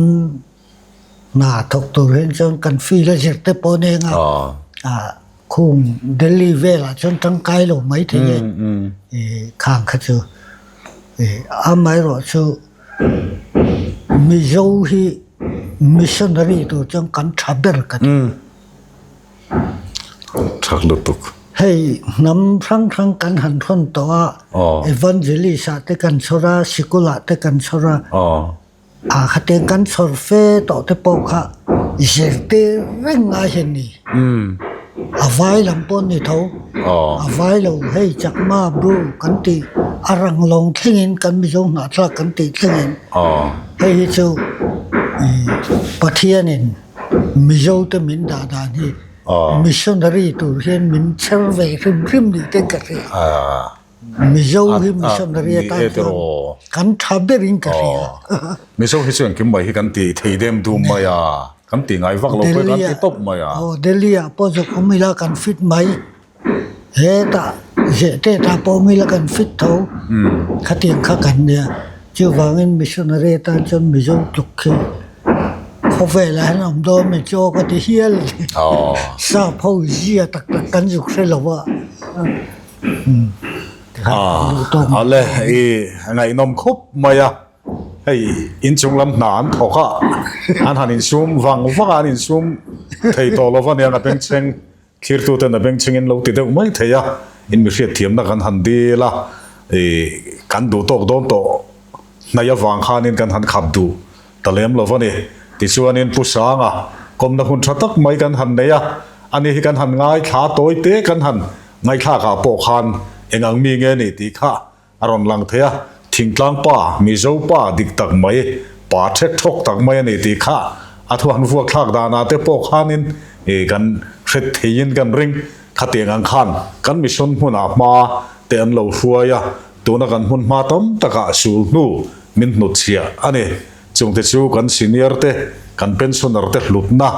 hna thawk tur hian chuan kan field a zir te pawh a eng a, khung Delhi velah chuan tangkai lo mai thei e khang kha chu. Amaherawh chu Mizo hi missionary tur chuan kan tha ber ka ti. Thak lutuk. Hei hnam hrang hrang kan han thawn tawh a, Evangelist ah te kan chhawr a, sikul ah te kan chhawr a, a khateng kan chhawr fe tawh te pawh kha zirtir reng ngai hian ni. A vai lam pawh ni tho, a vai lo hei Chakma Bru kan tih a rang lawng thlengin kan Mizo hnahthlak kan tih thlengin hei hi chu Pathianin Mizo te min dah dan hi missionary tur hian min chher ve hrim hrim ni ten ka hria. Mizo hi missionary atan chuan kan tha berin ka hria. Mizo hi chuan kim mai hi kan ti thei dem dum mai a, kan ti ngai vak lo pawh kan ti tawp mai a. Delhi ah pawh zawk awm ila kan fit mai. Hetah zehte ta pawh awm ila kan fit tho khatiang kha kan nia chuvangin missionary atan chuan Mizo tluk khi khawvelah hian a awm dawn mi chu aw ka ti hial a ni sap ho zia tak tak kan zuk hre lo a Ale i ngaihnawm khawp mai a hei inchung lam hna an thawk a an han insum vang vang a an insum thei tawh lo va nia a bengchheng Thirtuten a bengchhengin lo ti deuh mai thei a, in mi hriatthiamna kan han dil a, ih kan duh tawk dawn tawh hnaih avang khanin kan han khap duh ta lem lo va ni. Tichuanin Pu Sanga kawmna hun tha tak mai kan han nei a, ani hi kan han ngaithla tawi te kan han ngaihthlakah pawh khan eng ang mi nge ni tih kha A rawn lang thei a, thingtlang pa, Mizo pa dik tak mai, pa thek thawk tak mai a ni tih kha a thu han vuak thlak danah te pawh khanin kan hret theiin kan ring. Khatiang ang khan kan mission hmunah hma te an lo hruai a, tuna kan hmun hma tam takah sul hnu min hnutchhiah a ni. Chungte chu kan senior te, kan pensioner te hlutna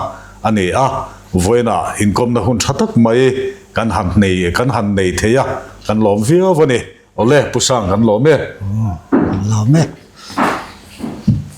a ni a, vawiinah inkawmna hun tha tak mai kan han nei kan han nei thei a, kan lawm viau a ni. Awle, Pu Sang kan lawm e. Kan lawm e.